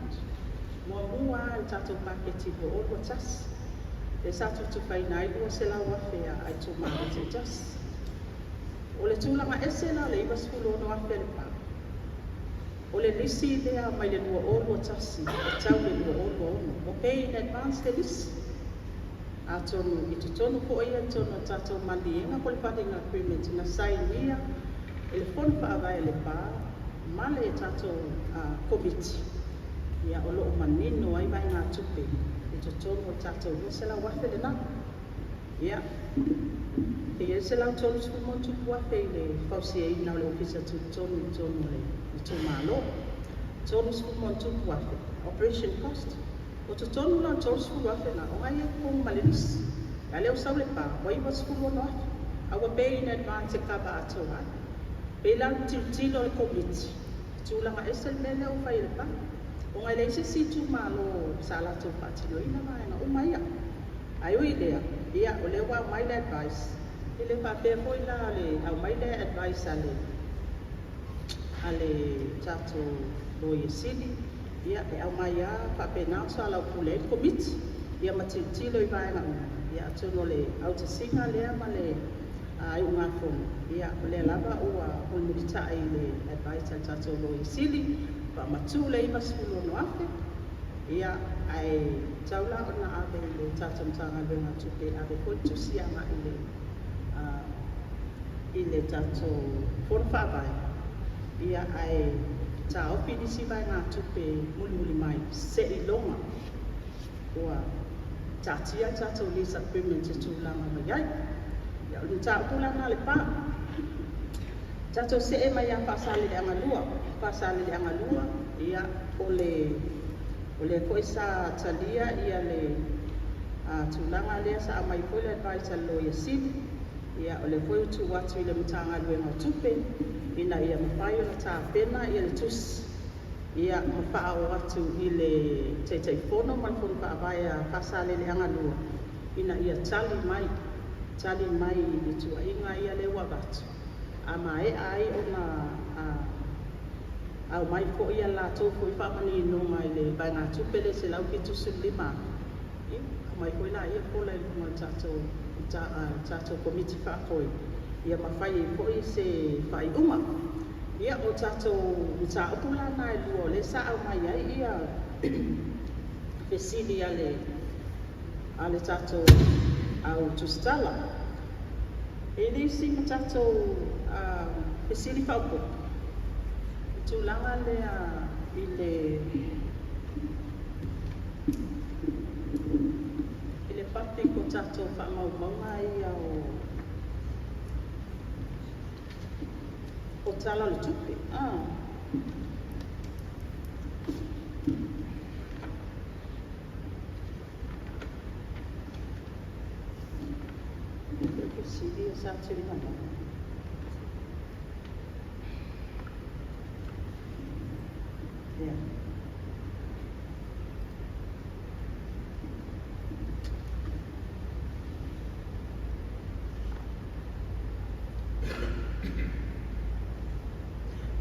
muamua lava le tatou paketi 2021 lea sa tutufaina ai $200,000 a itumalo taitasi. O le tulaga ese la o le $96,000 a Lepa, o le lisi lea mai le 2021 e tau le 2026, ua pay in advance le lisi. Atonu i totonu foi ia totonu o tatou maliliega po o le funding agreement na sainia e le fono faavae a Lepa ma le tatou Komiti. Ia, o lo o manino ai vaegatupe i totonu o le tatou $200,000 lena. Ia, e i ai le $130+ i le fausiaina o le Ofisa Tutotonu i totonu o le itumalo, $30+ operation cost. O totonu la o le $30,000 lena, o lena e i ai totogi ma le lisi. A o lea ua sau le pa ua $96,000, a ua pay in advance e kava atoa ai. Pei la o le tilotilo a le Komiti, e tulaga ese le mea lea ua fai e le pa, ona e leai se isi itumalo sa latou faatinoina vaega uma ia. Ae ui i lea, ia o lea ua aumai le advice, e le faapea foi la le aumai le advice a le tatou Loia Sili, ia e aumai lava faapena ona soalaupule ai le Komiti, ia ma tilotilo i vaega uma, ia atonu o le autasiga lea ma le iugafono, ia o lea lava ua mulimulitai i le advice a le tatou Loia Sili, faamatuu le $96,000, ia ae tau la ona ave i le tatou Matagaluega o Tupe e ave foi le tusi agai i le tatou Fono Faavae, ia ae taofi nisi vaegatupe mulimuli mai seiloga ua taatia le tatou lease agreement i tulaga ua i ai. Ia, o le mataupu la lena a le pa. Tatou see mai ia Faasaleleaga 2. Faasaleleaga 2, ia, o le o lea foi sa talia ia le tulaga lea sa aumai foi le advice a le Loia Sili, ia o lea foi ua tuu atu i le Matagaluega o Tupe ina ia mafai ona tapena ia le tusi, ia ma faaoo atu i le Taitaifono ma le Fono Faavae a Faasaleleaga 2 ina ia tali mai, tali mai i le tuuaiga ia lea ua avatu, a maea ai ona aumai foi a latou foi faamaninoga i le vaegatupe lea $175,000, ia aumai foi laia fola i luga o le tatou Komiti Faafoe, ia ma fai ai foi se faaiuga. Ia, o tatou mataupu la na e lua o lea sa aumai ai ia fesili a le tatou au tusitala. E le isi ma tatou fesili faaopoopo i tulaga lea i le public o tatou faamaumauga ia o Tala o le Tupe. Ah. Fesili ia sa tuuina mai. Yeah.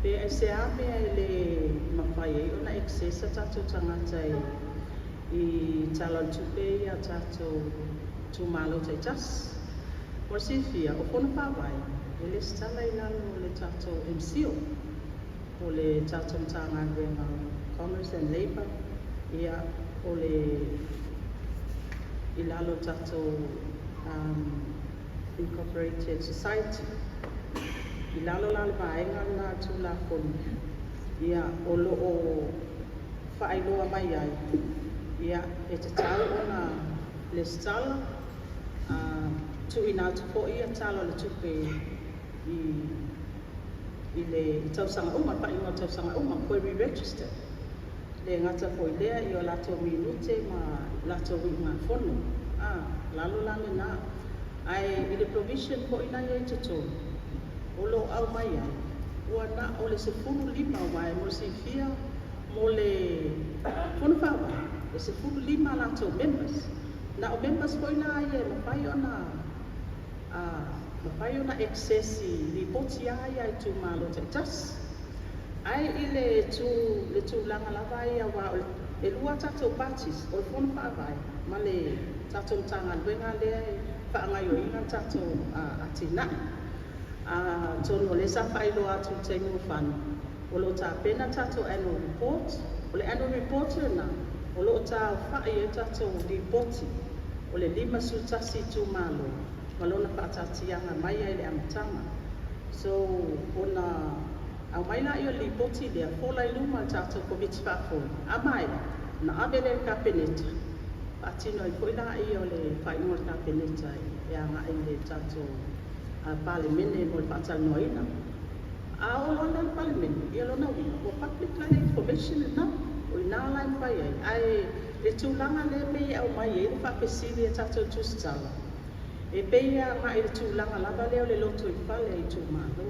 Pe aisea mea e le mafai ai ona access a tatou tagata i Tala o le Tupe ia a tatou itumalo taitasi? Mo le silafia, o Fono Faavae e resitala i lalo o le tatou MCIL, o le tatou Matagaluega o Commerce and Labour, ia o le i lalo o tatou Incorporated Society. I lalo la le vaega lena o le Tulafono, ia o lo o faailoa mai ai, ia e tatau ona resitala, tuuina atu foi ia Tala o le Tupe i le tausaga uma, le faaiuga o le tausaga uma, toe re-register. Le gata foi lea i o latou minute ma latou iugafono. Lalo la lena. Ae i le provision foi na i ai i totonu, o lo o aumai ai, ua na o le 15 aua e mo le silafia mo le Fono Faavae, e 15 latou members. Na o members foi la ia e mafai ona access i lipoti a ia a itumalo taitasi. Ae i le tulaga lava ia aua e lua tatou parties, o le Fono Faavae ma le tatou Matagaluega lea e faagaoioiga le tatou atinae. Atonu o lea sa faailoa atu i le taimi ua fano, o lo o tapena tatou annual report. O le annual report lena, o lo o taofai ai tatou lipoti o le 51 itumalo ma lona faataatiaga mai ai i le amataga. So, ona Aumai laia o le lipoti lea, fola i luma o le tatou Komiti Faafoe, a maea, ona ave lea i le Kapeneta, faatino ai foi laia o le faaiuga a le Kapeneta e agai i le tatou Palemene mo le faatalanoaina. A oo loa la i le Palemene, ia lona uiga ua public la le information lena, o i ina la e mafai ai. Ae le tulaga lea e pei e aumai ai le faafesili a tatou tusitala, e pei e agai i le tulaga lava lea o le lotoifale a itumalo.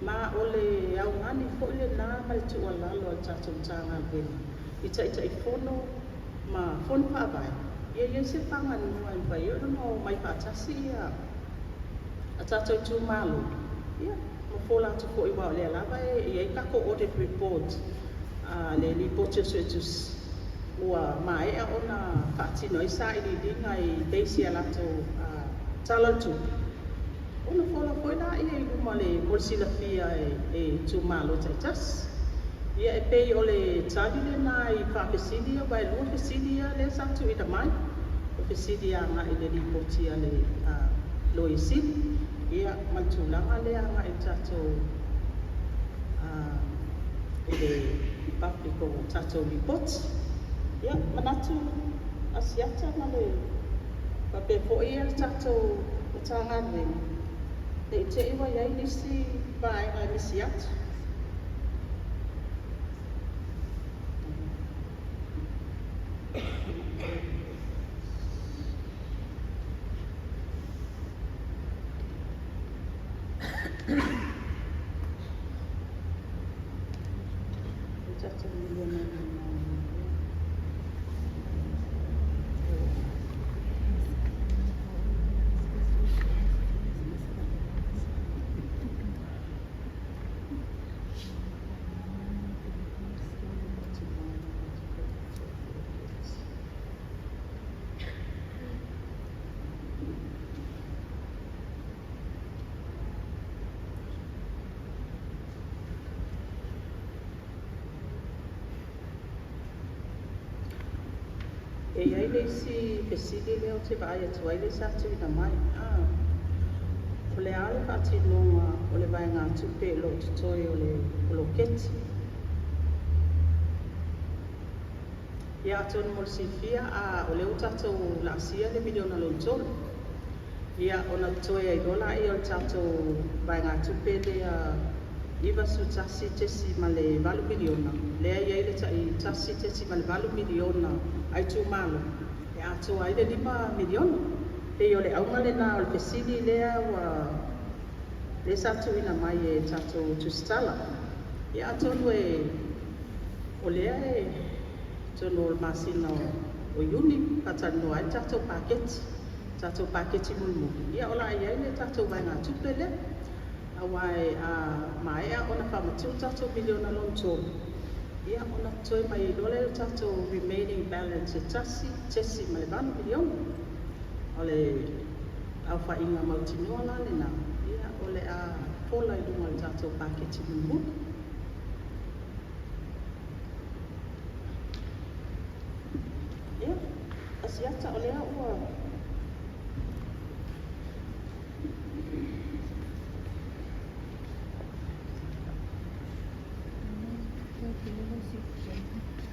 Ma o le augani foi lena ma le tuualalo a le tatou Matagaluega i Taitaifono ma Fono Faavae, ia i ai se faganua e mafai ai ona omai faatasi ia a tatou itumalo, ia, ma fola atu foi, aua o lea lava e i ai tatou audit report, le lipoti o Suetusi ua maea ona faatino ai sailiiliga i base i a latou tala o le tupe, ona fola foi laia i luma le mo le silafia e itumalo taitasi. Ia e pei o le tali lena i faafesili ia, aua e lua fesili ia lea sa tuuina mai. O fesili agai i le lipoti a le Loia Sili, ia ma le tulaga lea agai i le tatou i le public o tatou lipoti. Ia, manatu Asiata ma le faapea foi le tatou Matagaluega, ne i te i ua i ai nisi vaega e misi atu. E i ai le isi fesili lea ou te vaai atu ai lea sa tuuina mai. O le a le faatinoga o le vaegatupe o lo o totoe o le poloketi? Ia, atonu mo le silafia, o lea ua tatou laasia le miliona lona tolu. Ia, ona totoe ai loa laia o le tatou vaegatupe lea $91.8 miliona, lea e i ai le tai $1.8 miliona a itumalo e atoa ai le $5 miliona. Pei o le auga lena o le fesili lea ua lea sa tuuina mai e tatou tusitala. Ia, atonu e o lea e totonu o le masina o Iuni faatalanoa ai le tatou paketi mulimuli, ia o le a i ai le tatou vaegatupe lea. Aua a maea ona faamatuu tatou miliona lona tolu, ia ona totoe mai loa lea o le tatou remaining balance e $1.8 miliona. O le aofaiga mautinoa la lena, ia o le a fola i luga o le tatou paketi mulimuli. Ia, Asiata, o lea ua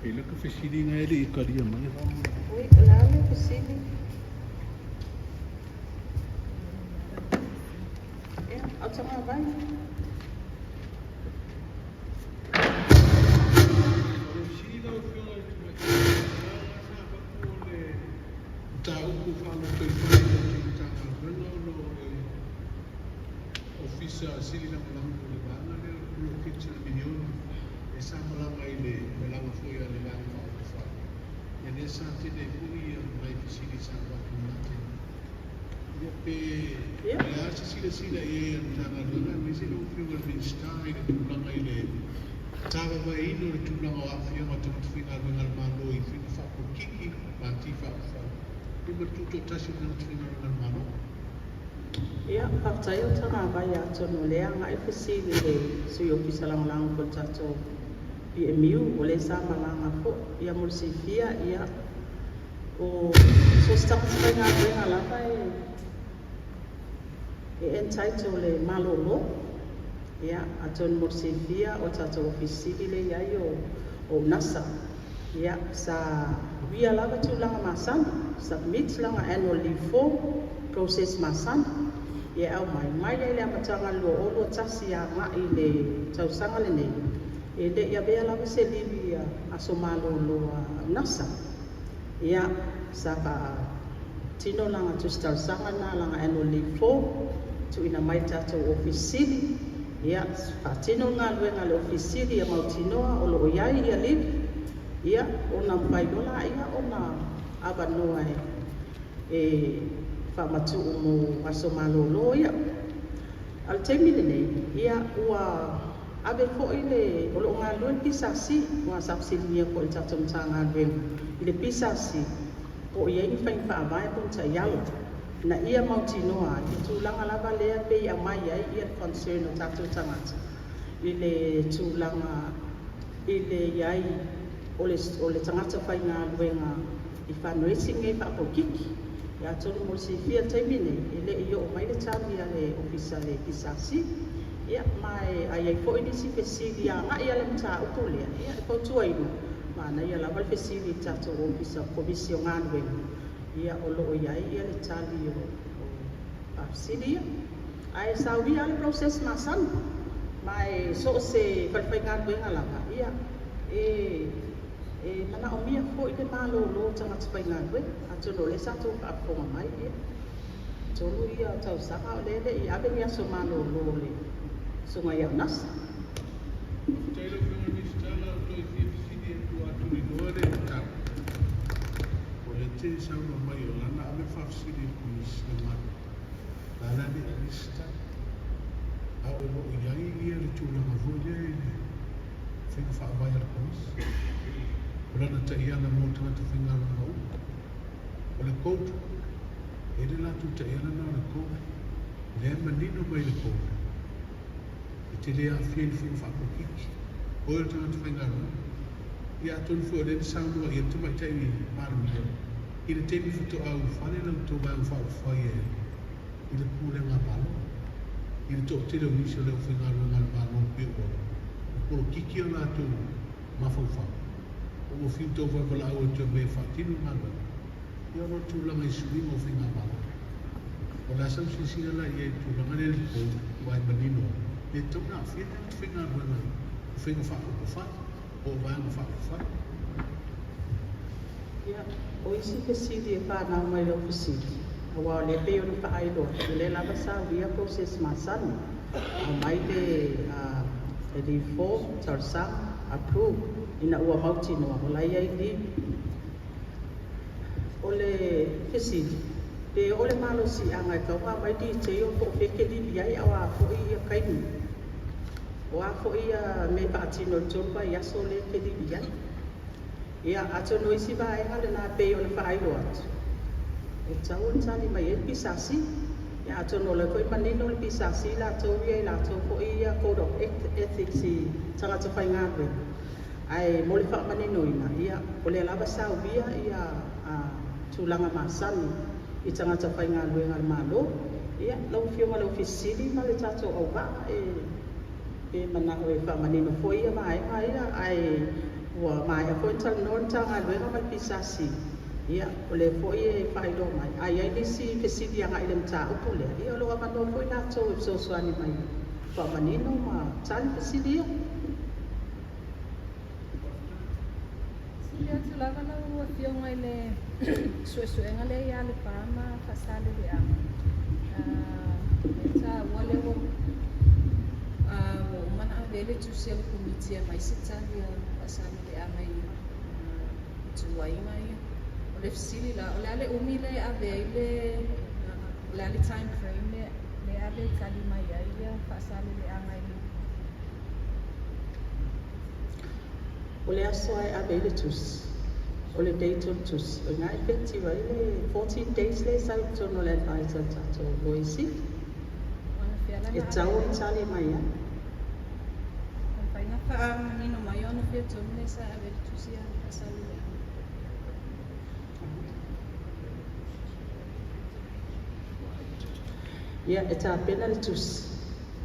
E le ka fesiliga e le i talia mai. Ui, o le a le fesili? Ia, Autagavaia. O le fesili lau Afioga i le Tamaitai sa faapea o le mataupu faalotoifale i le Matagaluega ona o le Ofisa Sili Lagolago o le vaega lea o le poloketi o le miliona e sa malaga i le malaga foi a le Vaega Faaupufai. Ia lea sa tele ai foi ia nai fesili sa avatu i na taimi. Ia pe le a se silasila i ai a le Matagaluega aemaise lau Afioga i le Minisita i le tulaga i le tāvavaeina o le tulaga o aafiaga o tagata faigaluega a le Malo i faiga faapolokiki, pati faaupufai, ia ma le tutoatasi o tagata faigaluega a le Malo. Ia, faafetai o tagavaia, atonu o lea agai fesili i le Sui Ofisa Lagolago foi le tatou PMU o lea sa malaga foi. Ia, mo le silafia, ia, o so o se tagata faigaluega lava e entitle le malolo. Ia, atonu mo le silafia o le tatou Ofisa Sili lea e i ai o Unasa. Ia, sa uia lava tulaga masani, submit lana annual leave form, process masani. Ia, e aumai mai lea i le amataga o le 2021 agai i le tausaga lenei, e le i avea lava se livi aso malolo a Unasa. Ia, sa faatino lana tusi talosaga lena, lana annual leave form, tuuina mai le tatou Ofisa Sili. Ia, faatino le galuega a le Ofisa Sili ia mautinoa o lo o i ai ia livi, ia ona mafai loa laia ona avanoa e faamatuu mo aso malolo ia. A o le taimi lenei, ia ua ave foi le o lo o galulue le PSC, aua sa fesiligia foi e le tatou Matagaluega i le PSC po o i ai ni faiga faavae po o ni taiala ina ia mautinoa ai le tulaga lava lea pei e aumai ai le concern o tatou tagata i le tulaga i le i ai o le tagata faigaluega i fundraising nei faapolokiki. Ia, atonu mo le silafia i le taimi nei, e le i oo mai le tali a le Ofisa le PSC. Ia, ma e ai foi nisi fesili agai i le mataupu lea, ia e fautuaina, manaia lava le fesili i le tatou Ofisa o Komisi o Galuega, ia o lo o i ai le tali o faafesili ia. Ae sauia lava le process masani, ma e so o se falefaigaluega lava, ia e manaomia foi le malolo o tagata faigaluega. Atonu o lea sa outou faafofoga mai, ia 3 ia tausaga o lea e le i ave ni aso malolo o le susuga ia Unasa. Faafetai lau Afioga i le Minisita. O le a ou toe fia fesili atu atuliloa le mataupu. O le te saunoa mai o lana ave faafesili i le Komisi o Galuega. La la le Minisita. A o lo o i ai ia le tulaga foi lea i le faiga faavae a le Komisi. O lana taiala mo tagata faigaluega uma. O le code, e le latou taiala na o le code. O lea e manino mai le code. E te le aafia i le faiga faapolokiki. O le tagata faigaluega. Ia atonu foi o lea na saunoa i ai le Tamaitai Palemia i le taimi faatoa ulufale la outou vaega faaupufai e i le pulega a Malo. I le toatele o nisi o le aufaigaluega a le Malo pe ua polokiki o latou mafaufau. O ua fiu tau vaivalaau e toe mea e faatino le galuega. Ia ona o le tulaga i suiga o faigamalo. O le a sau silasila la i ai i le tulaga lea i le code ua e manino ai. Le tatau ona aafia tagata faigaluega i faiga faaupufai po o vaega faaupufai. Ia, o isi fesili e fanau mai lau fesili, aua o lea pei ona faailoa atu, o lea lava sa uia process masani. Aumai le leave form, talosaga, approve, ina ua mautinoa o la e i ai leave. O le fesili, pe o le malosiaga e tatau ona aumai detail po o fea e te livi ai, a o a foi ia taimi. O a foi ia mea e faatino i le 3 vaiaso lea e te livi ai. Ia, atonu o isi vaega lena pei ona faailoa atu, e tatau ona tali mai ai le PSC. Ia, atonu o lea foi manino le PSC latou ia i latou foi ia code of ethics i tagata faigaluega. Ae mo le faamaninoina, ia, o lea lava sa uia ia tulaga masani i tagata faigaluega a le Malo. Ia, lau Afioga i le Ofisa Sili ma le tatou auvaa e manao e faamanino foi ia vaega ia, ae ua maea foi ona talanoa le Matagaluega ma le PSC. Ia, o lea foi e faailoa mai. A i ai nisi fesili agai i le mataupu lea, ia o lo o avanoa foi latou e fesoasoani mai faamanino ma tali fesili ia. Sili atu lava lau Afioga i le suesuega lea ia Lepa ma Faasaleleaga. E taua lea ua uma ona ave ai le tusi a le Komiti e aumai se tali a Faasaleleaga i tuuaiga ia. O le fesili la, o le a le umi le ave ai le, o le a le time frame le ave e tali mai ai ia Faasaleleaga i O le aso e ave ai le tusi, o le date o le tusi, o ina effective ai le 14 days le sau i totonu o le advice a le tatou Loia Sili. Ona fea la E na tatau ave ona ai tali mai ai. Mafai na faamanino mai ona fea tonu le sa ave le tusi a Faasaleleaga. Ia, e tapena le tusi.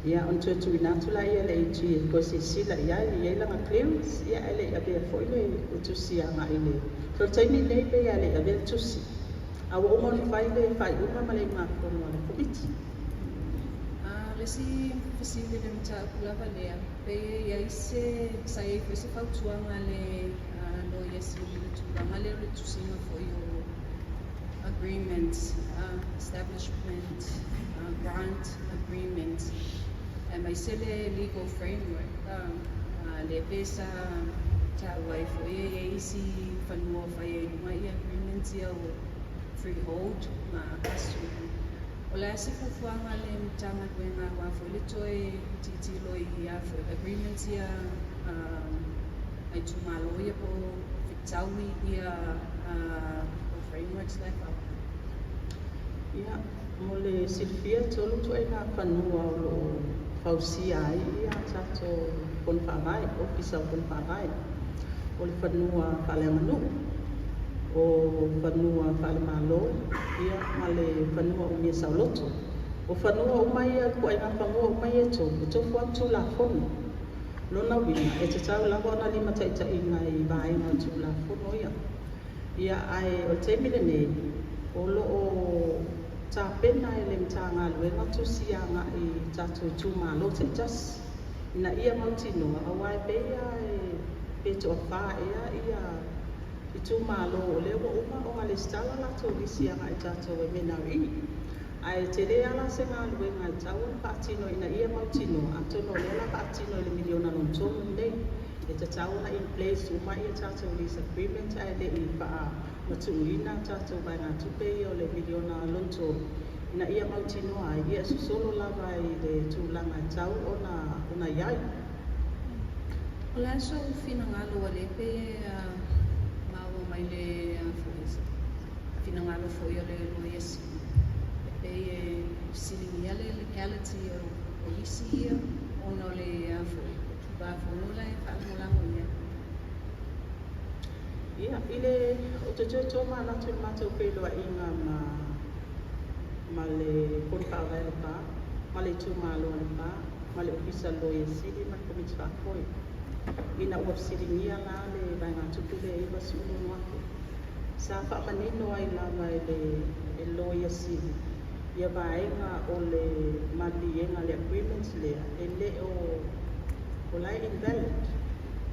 Ia, ona toe tuuina atu laia i le AG e toe silasila i ai, e i ai lana clearance, ia ae le i avea foi le tusi agai i le. So o le taimi lenei pei lava e le i avea le tusi, a ua uma ona fai le faaiuga ma le iugafono a le Komiti. A o le isi fesili i le mataupu lava lea, pe i ai se, sa i ai foi se fautuaga a le Loia Sili i le tulaga lea o le tusiga foi o agreements, establishment, grant agreement, aemaise le legal framework, lea pe sa taua ai foi e i ai isi fanua o fai ai i luga agreements ia o freehold ma customary. O le a se fuafuaga a le Matagaluega aua foi le toe tilotilo i a foi agreements ia a itumalo ia po o fetaui ia o frameworks la e faaaoga? Ia, mo le silafia, e tolu ituaiga fanua o lo o fausia ai ia tatou fono faavae, Ofisa o Fono Faavae. O le fanua faaleaganuu, o fanua faalemalo, ia ma le fanua umia saoloto. O fanua uma ia, ituaiga fanua uma ia e tolu, e tofu lava ma Tulafono. Lona uiga, e tatau lava ona limataitaiina i vaega o Tulafono ia. Ia, ae o le taimi lenei, o lo o tapena e le Matagaluega tusi agai i tatou itumalo taitasi ina ia mautinoa, aua e pei lava pe toafa ea ia itumalo o lea ua uma ona resitala latou lisi agai i tatou MNRE. Ae tele lava la se galuega e tatau ona faatino ina ia mautinoa, atonu o lea o le a faatino i le miliona lona tolu lenei. E tatau ona in place uma ia tatou lease agreement ae le i faamatuuina tatou vaegatupe ia o le miliona lona tolu ina ia mautinoa ai ia sosolo lava i le tulaga e tatau ona i ai. O le a sou finagalo ua le pei e maua mai le foi finagalo foi o le Loia Sili e pei e fesiligia le legality o lisi ia ona o le foi Tulafono la e faalagolago i ai. Ia, i le o te toe manatu i le matou feiloaiga ma le Fono Faavae Lepa, ma le itumalo o Lepa, ma le Ofisa o le Loia Sili ma le Komiti Faafoe, ina ua fesiligia la le vaegatupe lea e $96,000. Sa faamanino ai lava e le Loia Sili ia vaega o le maliliega, le agreement lea, e le o o la e invalid.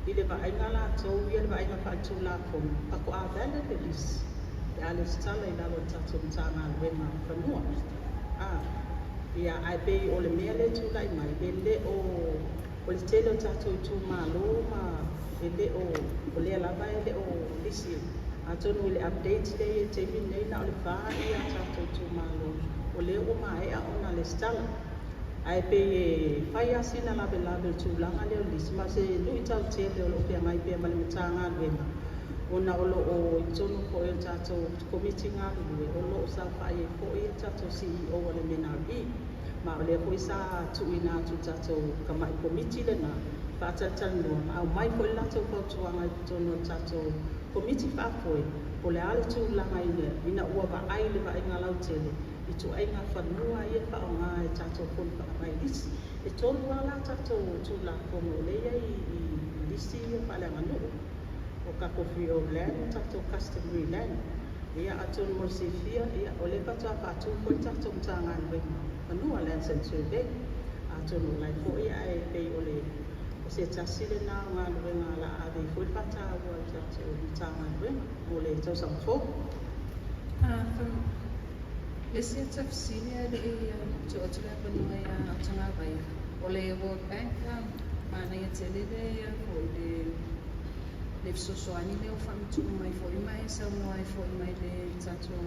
I le vaaiga latou ia, le vaaiga faaletulafono, faatoa valid le lisi pe a resitala i lalo o le tatou Matagaluega o Fanua. Ia, ae pei o le mea lea e tulai mai, e le o o le tele o tatou itumalo ma e le o o lea lava e le o lisi. Atonu i le update lea i le taimi lenei, na o le 4 ia tatou itumalo o lea ua maea ona resitala. Ae pei e fai lava sina lavelave o le tulaga lea o le lisi, ma o se luitau tele o lo o feagai pea ma le Matagaluega, ona o lo o i totonu foi o le tatou Komiti galulue o lo o saofai ai foi le tatou CEO o le MNRE, ma o lea foi sa tuuina atu i le tatou tamai Komiti lena faatalatalanoa ma aumai foi le latou fautuaga i totonu o le tatou Komiti Faafoe, po o le a le tulaga ina ua vaai le vaaiga lautele i ituaiga fanua ia e faaaoga e tatou fono faavae lisi. E tolu lava la tatou Tulafono o lea e i ai i lisi ia faaleaganuu, o tatou freehold land ma tatou customary land. Ia, atonu mo le silafia, ia, o lea faatoa faatu foi le tatou Matagaluega Fanua, Lands and Survey. Atonu o la e foi, ae pei o le o se tasi lena o galuega o le a ave ai foi le faataua a le tatou Matagaluega mo le tausaga fou. Le isi ata fesili ae le i tuu atu le avanoa ia Tagavai. O le World Bank, manaia tele le foi le fesoasoani lea ua faamatuu mai foi ma e saunoa ai foi mai le tatou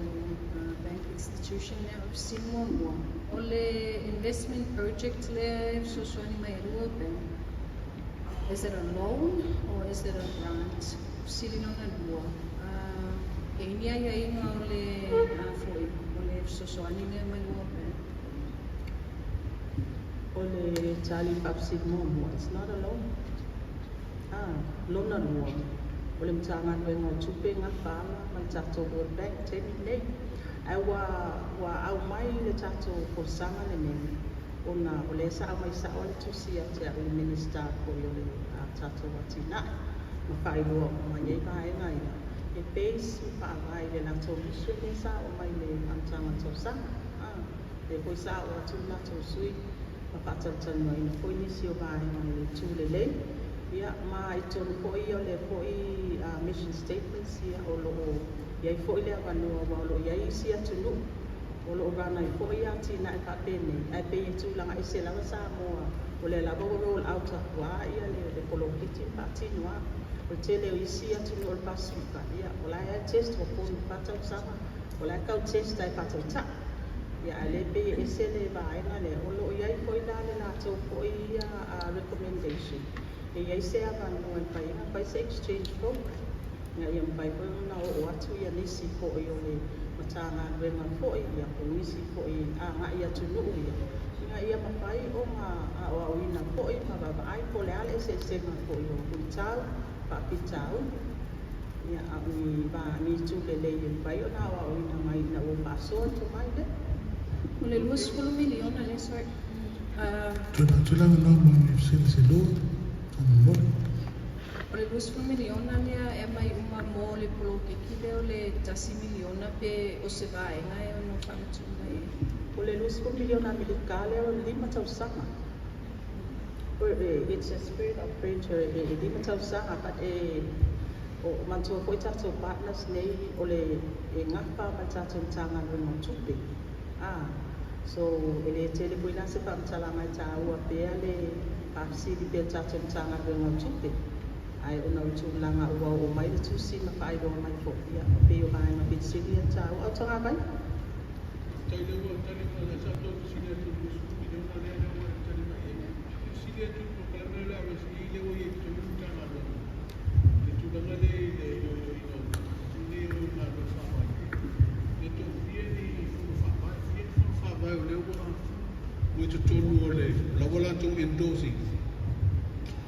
bank institution lea. O fesili muamua, o le investment project lea e fesoasoani mai ai le World Bank, is it a loan or is it a grant? Fesili lona lua, e i ai ni aiaiga o le foi o le fesoasoani lea mai le World Bank? O le tali faafesili muamua, it's not a loan. Lona lua, o le Matagaluega o Tupe gafaala ma le tatou World Bank taimi lenei. Ae ua aumai le tatou folasaga lenei, Ona o lea sa aumai sa'o le tusi ia te a'u le Minisita foi o le tatou Atinae ma faailoa uma i ai vaega ia e base ma faavae i le latou mission lea sa oo mai i le amataga o le tausaga. Lea foi sa oo atu le latou sui ma faatalatalanoaina foi nisi o vaega i le itu lelei. Ia, ma i totonu foi ia o lea foi mission statements, ia o lo o i ai foi le avanoa, aua o lo o i ai isi atunuu o lo o run ai foi atinae faapenei, ae pei e tulaga ese lava Samoa, o lea lava ua roll out atu lava le poloketi ma faatino lava. O le tele o isi atunuu o le Pasefika, ia o la e test ua 3 i le 4 tausaga o la e tau test ai faataitai. Ia, ae le pei e ese le vaega lea o lo o i ai foi la le latou foi ia recommendation e i ai se avanoa e fai ai ona fai se exchange program ina ia mafai foi ona oo atu ia nisi foi o le Matagaluega foi ia po o nisi foi agai atunuu ia ina ia mafai ona aoaoina foi ma vaavaai po o le a le eseesega foi o luitau faafitauli, ia, a o ni va ni itu lelei e mafai ona aoaoina mai ina ua faasoa tomai lea. O le 20 miliona lea, sorry. Tulaga nao mo ni silasila faamolemole. O le 20 miliona lea e aumai uma mo le poloketi lea o le 1 miliona pe o se vaega e ono faamatuu mai ai? O le 20 miliona Amerika lea o le 5 tausaga. It's a spread of pressure e 5 tausaga, but e o manatua foi tatou partners nei o le e gafa ma le tatou Matagaluega o Tupe. So e le tele foi la se faamatalaga e taua pea le faafesili pea le tatou Matagaluega o Tupe, ae ona o le tulaga ua oo mai le tusi ma faailoa mai foi, ia pei o vaega pitisili ia taua au tagavai. Tai lea ua tali mai sa tou fesili atu i le 20 miliona lea lea ua tali mai ai. Fesili atu i le polokalame lea o le RSE lea ua i ai i totonu o le Matagaluega. Le tulaga lea i le iloiloina o nei o galuega faavaitaimi. Le toafia ni fono faavae, fia ni fono faavae o lea ua i totonu o le la ua latou endorsing.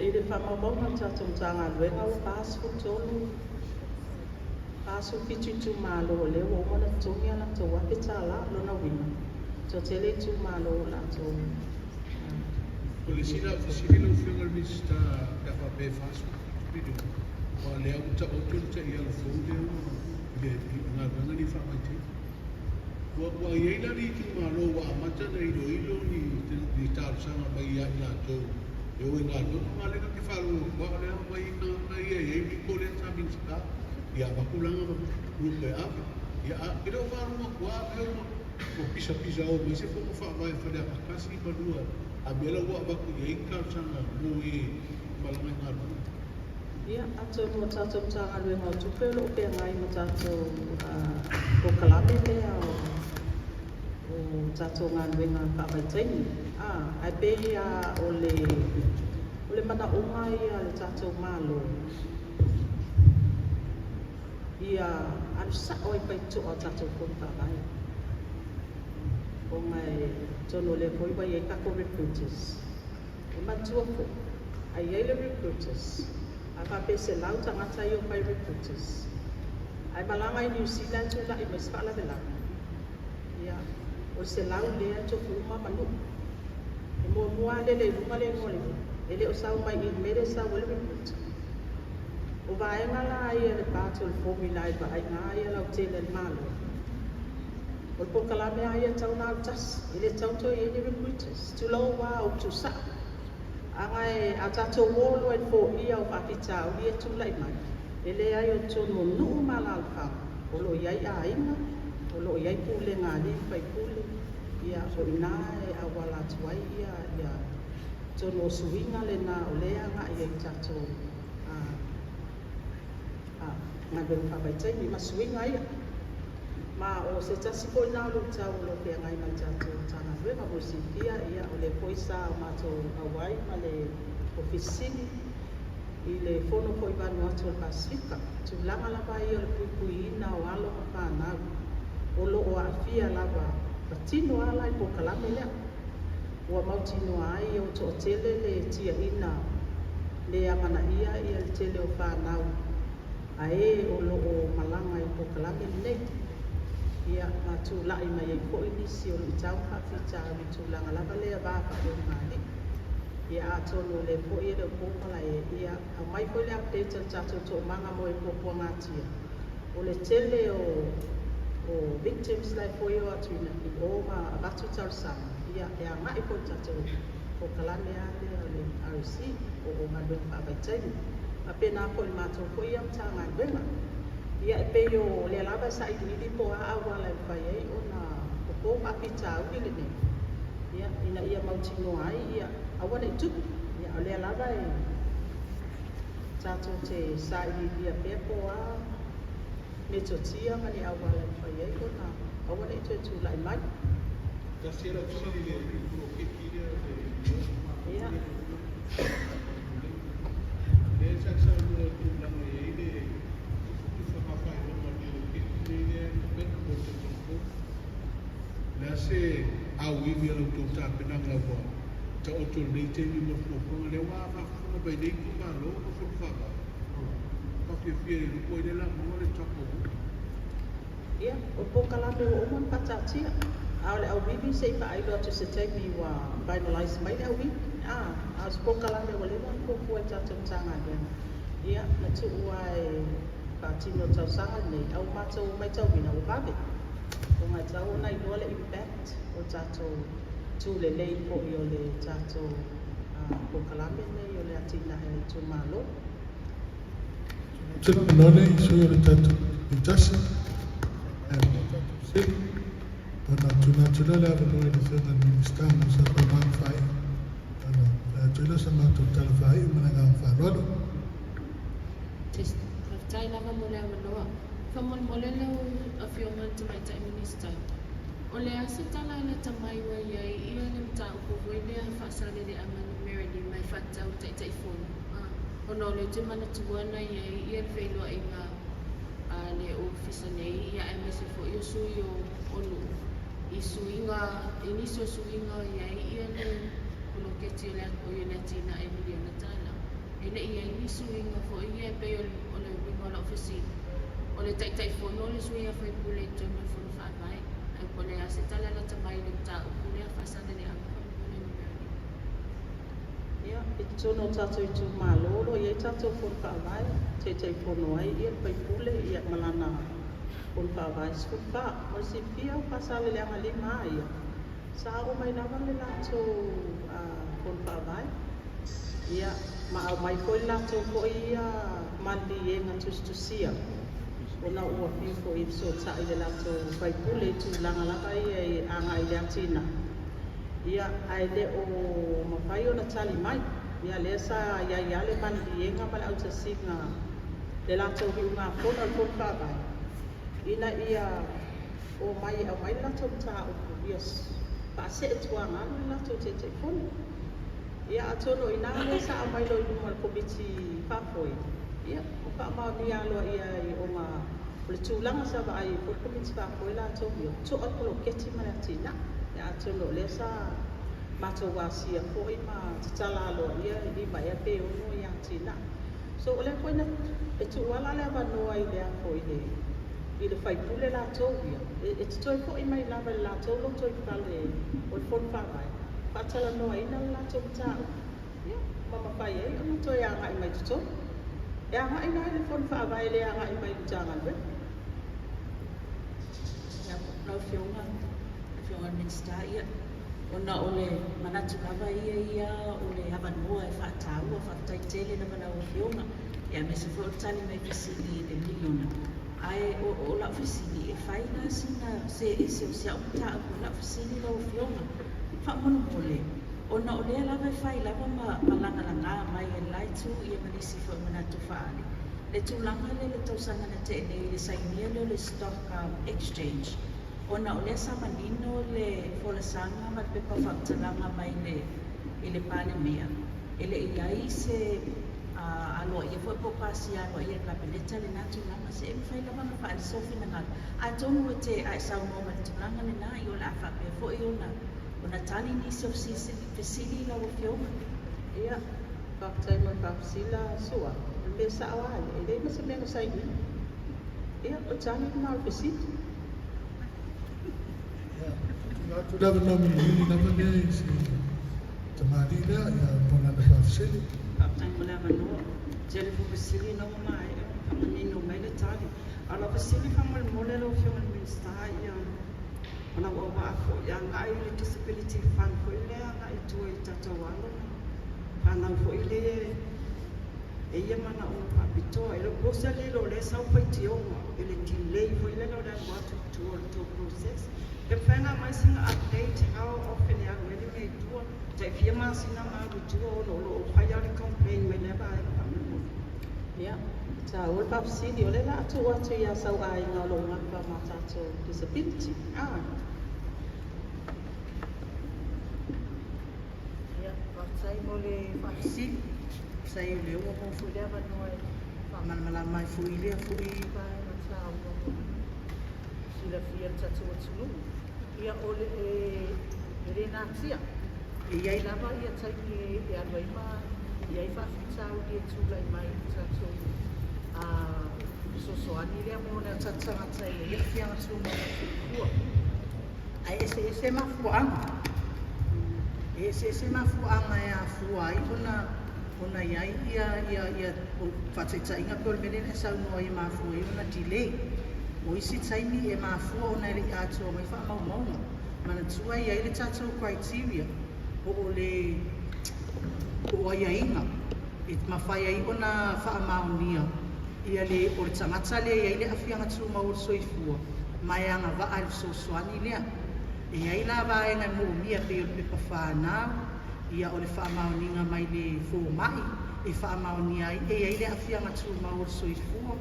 I le faamaumauga o le tatou Matagaluega ua 43, 47 itumalo o lea ua uma ona totogi a latou $1,000. Lona uiga, toatele itumalo o latou. O le sina fesili lau Afioga i le Minisita pe a faapea e 47 miliona, aua lea ua taoto le taiala fou lea ua i le galuega nei faavaitaimi. Ua i ai la ni itumalo ua amata ona iloilo ni talosaga mai ia i latou e o i galuega ma lea te faalogo atu o lea mai tagata ia e i ai miko lea sa Minisita ia avatu lana lupe ave. Ia e le o faalogo atu a pe ua pisapisa o mai se fono faavae Faleata 1 ma 2 a mea la ua avatu i ai talosaga mo e malaga i galuega. Ia, atonu o tatou Matagaluega o Tupe o lo o feagai ma tatou polokalame lea o tatou galuega faavaitaimi. Ae pei o le manaoga ia le tatou Malo ia alu sao ai faitoa o tatou fono faavae. Ona e tonu o lea foi ua i ai tatou recruiters. E manatua foi, a i ai le recruiters, a faapea 100 tagata ia o fai recruiters, ae malaga i Niu Sila e tulai mai se faalavelave, ia, o le 100 lea e tofu uma ma nuu. E muamua lava lele i luga le igoa o le nuu, e le o sau mai i le mea lea e sau ai le recruiter. O vaega la ia le part o le formula i vaaiga ia lautele a le Malo. O le polokalame lava ia tau na alu tasi, e le tau toe i ai ni recruiters. Tulou lava o tusaa. Aga e a tatou o loa i le foia o faafitauli e tulai mai, e leai o totonu o nuu ma alaalafaga, o lo o i ai aiga, o lo o i ai pulega a alii ma faipule, ia o i ina e auala atu ai ia totonu o suiga lena o lea agai ai tatou galuega faavaitaimi ma suiga ia. Ma o se tasi foi na o luitau o lo o feagai ma le tatou Matagaluega mo le silafia, ia o lea foi sa o matou auai ma le Ofisa Sili i le fono foi Vanuatu o le Pasefika. Tulaga lava ia o le puipuiina o alo ma fanau o lo o aafia lava patino ala i polokalame lea. Ua mautinoa ai o toatele le tiaina le amanaia ia le tele o fanau a e o lo o malaga i polokalame lenei. Ia, ma tulai mai ai foi nisi o luitau ma faafitauli i tulaga lava lea vaavaai o ulugalii. Ia, atonu o lea foi e le o po malae, ia, aumai foi le update a le tatou toomaga mo e puapuagatia, o le tele o victims la e foi o atu i o ma avatu talosaga, ia, e agai foi i le tatou polokalame lava lea o le RC po o galuega faavaitaimi. Faapena foi i le matou foi ia Matagaluega. Ia, e pei o lea lava e sailiili po o a auala e mafai ai ona fofo faafitauli lenei, ia, ina ia mautinoa ai, ia, aua ne i tupu. Ia, o lea lava e tatou te sailiilia pea po o a metotia ma ni auala e mafai ai ona aua ne i toe tulai mai. Tasi lau fesili i le poloketi lea o le miliona. Lea sa saunoa i tulaga e i ai le tufatufaga faailoga o le poloketi lenei lea e tapena mo le tausaga fou. O le a se auivi a la outou tapenaga ua taoto i lenei taimi mo le fuafuaga lea ua faafofoga mai nei itumalo ma fono faavae? Faafiafia i le po ai lea o le a maua le tatou. Ia, o polokalame ua uma ona faataatia, a o le auivi se i faailo atu i se taimi ua finalize mai le auivi. A o se polokalame ua leva ona fuafua e tatou Matagaluega, ia, na tuu lava e faatino i le tausaga lenei, ae ua matou matauina ua vave, ona e tatau ona iloa le impact o tatou tulelei foi o le tatou polokalame lenei o le atinae o itumalo. Tele avanoa i sui o le tatou itasi. Sili. Ona tuna atu lea le avanoa i le Afioga i le Minisita mo sa saunoaga faaiu. Ona atu lea sa matou tala faaiu ma le agaga faaaloalo. Faafetai lava mo le avanoa. Faamolemole lau Afioga i le Tamaitai Minisita, o le a se tala lata mai ua i ai ia le mataupu foi lea Faasaleleaga numera 5 e faatatau i le Taitaifono, ona o lea ou te manatua na i ai ia le feiloaiga a le ofisa nei, ia, aemaise foi o sui o nuu i suiga, i nisi o suiga o i ai ia le poloketi o le o le atinae miliona tala. E le i ai ni suiga foi ia e pei o le uiga o lau fesili. O le Taitaifono o le sui a faipule i totonu o le Fono Faavae. Ae po o le a se tala lata mai i le mataupu lea Faasaleleaga faamolemole numera 5? Ia, i totonu o tatou itumalo o lo o i ai tatou fono faavae, taitaifono ai ia le faipule, ia, ma lana fono faavae 14. Mo le silafia, o Faasaleleaga 5 a ia, sa oo mai lava le latou fono faavae, ia, ma aumai foi le latou foi ia maliliega tusitusia, ona ua fiu foi e fesootai le latou faipule i tulaga lava ia e agai i le atinae, ia, ae le o mafai ona tali mai. Ia, lea sa i ai lava le maliliega ma le autasiga le latou iugafono a le fono faavae ina ia o mai e aumai le latou mataupu, ia faaseetuaga le latou Taitaifono. Ia, atonu o i ina lea sa aumai loa i luma o le komiti faafoe, ia, ma faamaonia aloaia ai, ona o le tulaga sa vaai ai foi le komiti faafoe latou ia toa le poloketi ma le atinae. Ia, atonu o lea sa matou asia foi ma tatala aloaia e 5 ea pe 6 ia atinae. So o lea foi na e tuuala le avanoa i le afo i le faipule latou ia e totoe foi mai lava i le latou lotoifale o le fono faavae faatalanoaina le latou mataupu, ia, ma mafai ai ona toe agai mai totonu. E agai la i le fono faavae, le agai mai i le Matagaluega. Lau Afioga, Afioga i le Minisita, ia, ona o le manatu lava ia o le avanoa e faataua, faafetai tele lava lau Afioga, ia, aemaise foi o le tali mai fesili i le miliona. Ae o lau fesili, e fai la sina se ese o si au mataupu lau fesili lau Afioga, faamolemole, ona o lea lava e fai lava ma lagalaga mai e le la itu ia ma nisi foi o manatu faaali. Le tulaga lea le tausaga na tea nei le sainia lea o le stock exchange, ona o lea sa manino le folasaga ma le pepa faamatalaga mai le i le Palemia, e le i ai se aloaia foi po o pasia aloaia e le Kapeneta lena tulaga. Se e mafai lava ona faaali sou finagalo. Atonu e te ae saunoa ma le tulaga lena, i o le a faapea foi ona tali nisi o fesili lau Afioga. Ia, faafetai mo le faafesila sua. O le mea sao lava ia, e leai ma se mea na saini. Ia, o tali lena o le fesili. Atu le avanoa mulimuli lava lea i si tamalii lea ia mo lana faafesili. Faafetai mo le avanoa. Tele foi fesili ina ua maea ona faamanino mai le tali. A o lau fesili faamolemole lau Afioga i le Minisita, ia o lau auvaa foi agai i le Disability Fund foi lea agai i tua i tatou alo ma fanau foi lea e ia manaoga faapitoa. E le o po se lilo o lea e sau faitioga i le delay foi lele o le alu atu i tua o le tou process. Pe mafai ona aumai sina update how often e alu ai le mea i tua, tai fia masina ma alu i tua ona o lo o fai lava le complain mai lea vaega faamolemole. Ia, taua le faafesili, o lea o le a tuu atu ia Sauaiga o lo o gafa ma tatou disability. Ia, faafetai mo le faafesili. Faafetai o lea ua maua foi le avanoa e faamalamalama ai foi lea foi vaega taua mo le silafia e le tatou atunuu. Ia, o le e le natia, e i ai lava ia taimi e alu ai ma i ai faafitauli e tulai mai i le tatou fesoasoani lea mo le tatou tagata e i ai aafiaga tumau o le soifua. Ae eseese mafuaaga. E eseese mafuaaga e afua ai ona i ai ia faataitaiga pe o le mea lea na e saunoa ai e mafua ai ona delay. O isi taimi e mafua ona e le i atoa mai faamaumauga. Manatua e i ai le tatou criteria po o le po o aiaiga e mafai ai ona faamaonia ia le o le tagata lea e i ai le aafiaga tumau o le soifua ma e agavaa i le fesoasoani lea. E i ai la vaega e moomia pei o le pepa fanau, ia o le faamaoniga mai le fomai e faamaonia ai e i ai le aafiaga tumau o le soifua.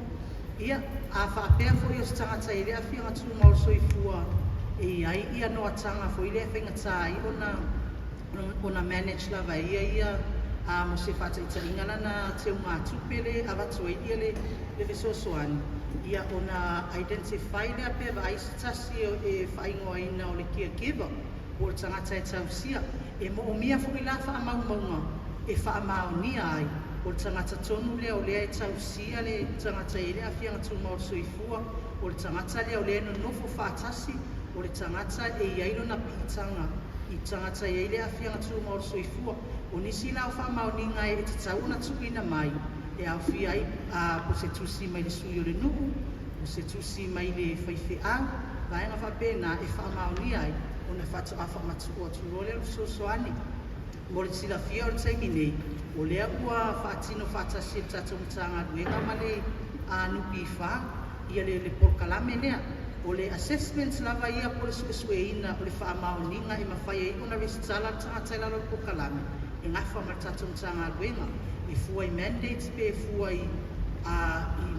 Ia, a faapea foi o se tagata e i ai le aafiaga tumau o le soifua e i ai ia noataga foi lea e faigata ai ona manage lava e ia ia mo se faataitaiga lana teugatupe le avatu ai ia le fesoasoani, ia ona identify lea pe vaai se tasi e faaigoaina o le caregiver po o le tagata e tausia. E moomia foi la faamaumauga e faamaonia ai o le tagata tonu lea o lea e tausia le tagata e i ai le aafiaga tumau o le soifua, o le tagata lea o lea e nonofo faatasi, o le tagata e i ai lona piitaga i tagata e i ai le aafiaga tumau o le soifua. O nisi la o faamaoniga e tatau ona tuuina mai e aofia ai po o se tusi mai le sui o le nuu, o se tusi mai le faifeau, vaega faapena e faamaonia ai ona faatoa faamatuu atu loa lea o le fesoasoani. Mo le silafia o le taimi nei, o lea ua faatino faatasi e le tatou Matagaluega ma le NPF ia le polokalame lea. O le assessment lava ia po o le suesueina o le faamaoniga e mafai ai ona resitala le tagata i lalo o le polokalame e gafa ma le tatou Matagaluega. E fua i mandates pe e fua i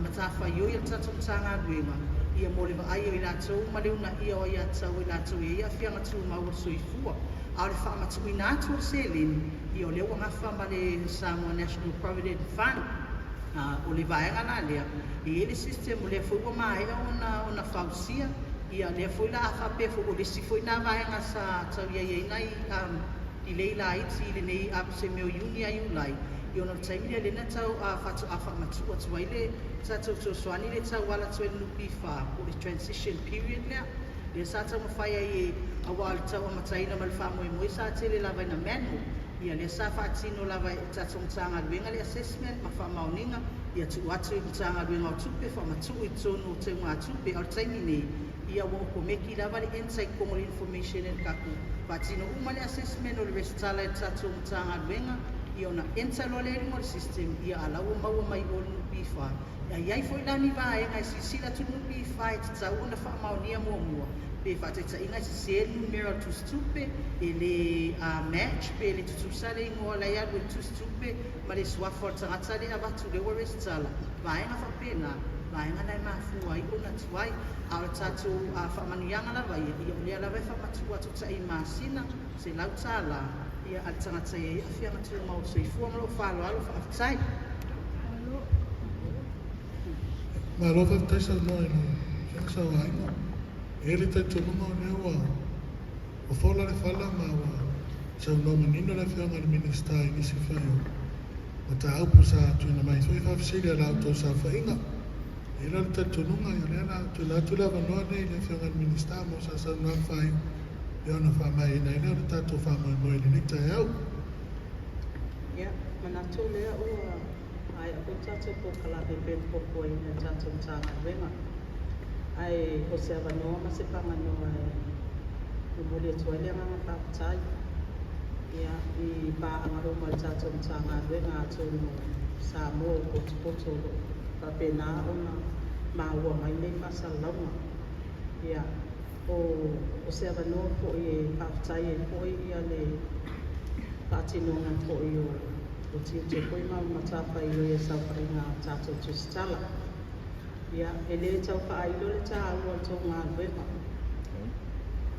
matafaioi a le tatou Matagaluega ia mo le vaai o i latou ma le uunaia o aiatatau o i latou e i ai aafiaga tumau o le soifua. A o le faamatuuina atu o le seleni, ia o lea ua gafa ma le Samoa National Provident Fund. O le vaega la lea, e i ai le system o lea foi ua maea ona fausia, ia lea foi la a faapea foi o le isi foi na vaega sa tau i ai nai delay laiti i lenei se mea o Iuni a Iulai, ia ona o le taimi lea lea na tau faatoa faamatuu atu ai le tatou fesoasoani le tauala atu ai le NPF po o le transition period lea. Lea sa taumafai ai e aua o le tau amataina ma le faamoemoe sa tele lava ina manual. Ia lea sa faatino lava e tatou Matagaluega le assessment ma faamaoniga, ia tuu atu i Matagaluega o Tupe faamatuu i totonu o teugatupe. A o le taimi nei, ia ua okomeki lava le enter i totonu o le information e le tatou faatino uma le assessment o le resitala e le tatou Matagaluega, ia ona enter loa lea i luga o le system, ia a la ua maua mai o le NPF. Ia i ai foi la ni vaega e silasila atu le NPF e tatau ona faamaonia muamua, pe faataitaiga e sese le numera o le tusitupe, e le match pe le tutusa le igoa la e alu e le tusitupe ma le suafa o le tagata lea e avatu lea ua resitala, vaega faapena, vaega na e mafua ai ona tuai. A o le tatou faamanuiaga lava ia, ia o lea lava e faamatuu atu tai masina $100 ia a le tagata e i ai aafiaga tumau o le soifua. Ma lou faaaloalo, faafetai. Malo faafetai saunoa i lau Afioga Sauaiga. E i ai le talitonuga o lea ua fola le fala ma ua saunoa manino le Afioga i le Minisita i nisi foi o mataupu sa tuuina mai foi faafesili a la outou saofaiga. E i ai la le talitonuga o lea o le a tuuina atu le avanoa lenei i le Afioga i le Minisita mo sa saunoaga faaiu. Ia ona faamaeaina ai lea o le tatou faamoemoe i lenei taeao. Ia, manatu lea ua maea foi le tatou polokalame pei ona fuafuaina e le tatou Matagaluega. Ae o se avanoa ma se paganoa e momoli atu ai le agaga faafetai, ia, i paaga uma a le tatou Matagaluega, atonu o Samoa ua potopoto o lo o faapena ona maua mai nei faasalalauga. Ia, o se avanoa foi e faafetai ai foi le faatinoga foi o tiute foi ma matafaioi a saofaiga a tatou tusitala. Ia, e le tau faailo le taua o le tou galuega.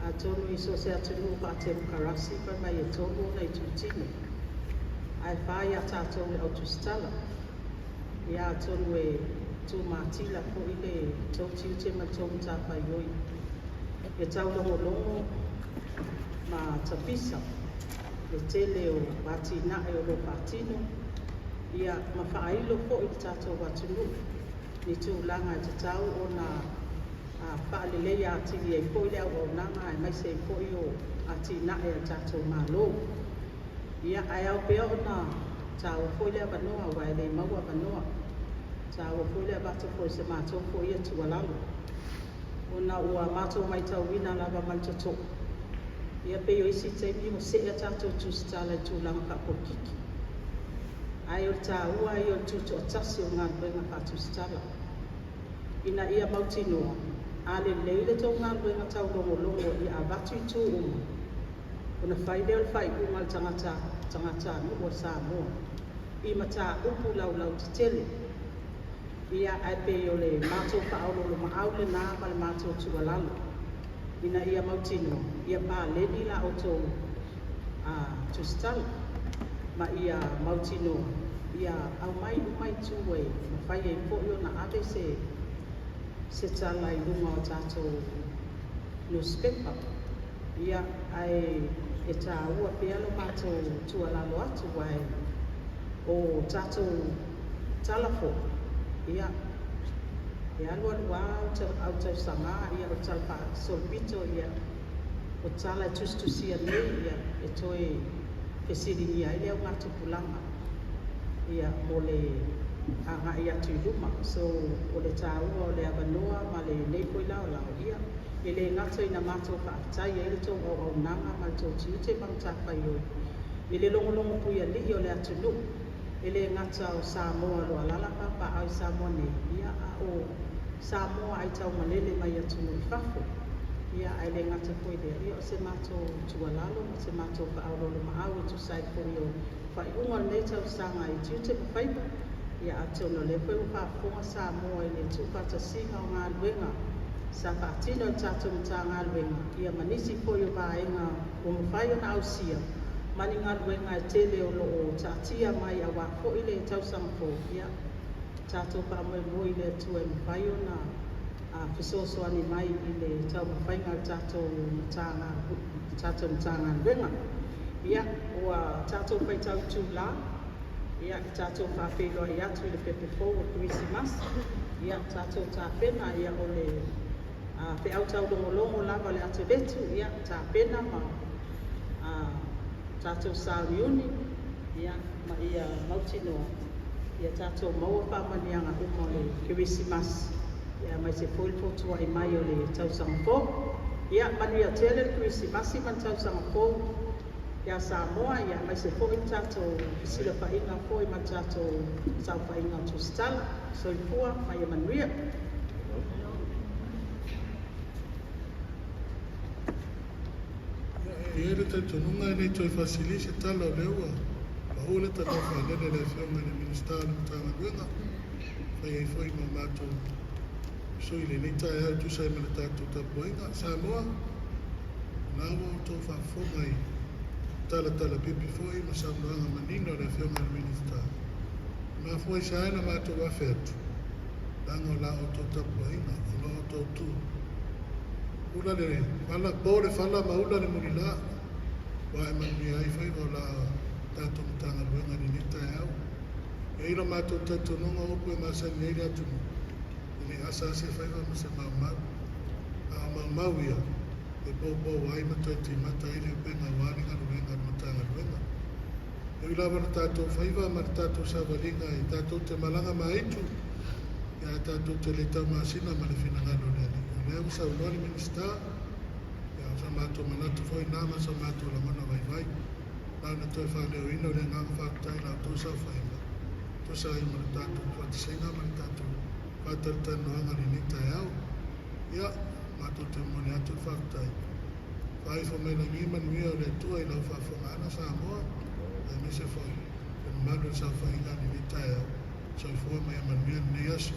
Atonu i so o se atunuu faatemokarasi, fai mai e tolu ona itutino, ae fa ia tatou le au tusitala. Ia, atonu e tumatila foi le tou tiute ma le tou matafaioi e taulogologo ma tapisa le tele o atinae o lo o faatino, ia ma faailo foi le tatou atunuu ni tulaga e tatau ona faaleleia atili ai foi le auaunaga aemaise ai foi o atinae a le tatou Malo. Ia, ae ao pea ona taua foi le avanoa, aua e le maua avanoa. Taua foi le avatu foi o se matou foi ia tuualalo, ona ua matou matauina lava ma le totoa, ia pei o isi taimi ua see a tatou tusitala i tulaga faapolokiki. Ae o le taua ia o le tutoatasi o galuega faatusitala, ina ia mautinoa a lelei le tou galuega taulogologo ia avatu i tu uma, ona fai lea o le faaiuga a le tagata tagatanuu o Samoa i mataupu laulautetele. Ia, ae pei o le matou faaoloolomaau lenā ma le matou tuualalo, ina ia mautinoa ia paleni la outou tusitala ma ia mautinoa ia aumai uma itu e mafai ai foi ona ave se tala i luga o tatou newspaper. Ia, ae e taua pea lo matou tuualalo atu, ae o tatou tala foi, ia, e alu alu lava au tausaga, ia, o le tala faasolopito, ia, o tala e tusitusia nei, ia, e toe fesiligia ai le augatupulaga, ia, mo le agai atu i luma. So o le taua o le avanoa ma lenei foi laolao, ia, e le gata ina matou faafetai ai le tou auaunaga ma le tou tiute ma matafaioi i le logologo puialii o le atunuu, e le gata o Samoa o lo o alaala ma papaaao i Samoa nei, ia, a o Samoa ai taumalele mai atunuu i fafo. Ia, ae le gata foi lea, ia, o se matou tuualalo ma se matou faaoloolomaau e tusa ai foi o faaiuga o lenei tausaga i tiute ma faiva. Ia, atonu o lea foi ua faafofoga Samoa i le tuufaatasiga o galuega sa faatino e le tatou Matagaluega, ia, ma nisi foi o vaega ua mafai ona ausia ma ni galuega e tele o lo o taatia mai auā foi le tausaga fou. Ia, tatou faamoemoe i le Atua e mafai ona fesoasoani mai i le taumafaiga a le tatou Matagaluega. Ia, ua tatou faitau itulā, ia, tatou faafeiloai atu i le pepe fou o le Kerisimasi. Ia, tatou tapena, ia, o le feau taulogologo lava o le atoletu, ia, tapena ma tatou sauniuni, ia, ma ia mautinoa ia tatou maua faamanuiaga uma o le Kerisimasi, ia, aemaise foi le fotuai mai o le tausaga fou. Ia manuia tele le Kerisimasi ma le tausaga fou ia Samoa, ia, aemaise foi le tatou fesilafaiga foi ma le tatou saofaiga o tusitala. Soifua ma ia manuia. E i ai le talitonuga e le toe faasili se tala, o lea ua pau le tatau faalele le Afioga i le Minisita o le Matagaluega, fai ai foi ma matou sui i lenei taeao e tusa ai ma le tatou tapuaiga. Samoa, na ua outou faafofoga i talatala pipi foi ma saunoaga manino a le Afioga i le Minisita. E mafua i se a na matou afe atu, leaga o la outou tapuaiga, o lo outou tu. Ula le fala, po le fala ma ula le mulila, ua e manuia ai faiva o la tatou Matagaluega i lenei taeao. E i lo matou talitonuga o upu e masani ai le atunuu, e le asa asa e faiva ma se maumau. A o maumau ia, e poupou ai ma toe timata ai le upega auā le galuega a le Matagaluega. E ui lava na tatou faiva ma le tatou savaliga e tatou te malaga maaitu, ia ae tatou te le taumasina ma le finagalo o le Alii. O lea ua saunoa le Minisita, ia o sa matou manatu foi na ma sa matou lagona vaivai. Na ona toe faaleoina o le agaga faafetai i la outou saofaiga, tusa ai ma le tatou faatasiga ma le tatou faatalatalanoaga i lenei taeao. Ia, matou te momoli atu le faafetai. Faaifo mai lagi manuia o le Atua i lau faafofogaaga Samoa, aemaise foi le mamalu o le saofaiga i lenei taeao. Soifua ma ia manuia lenei aso.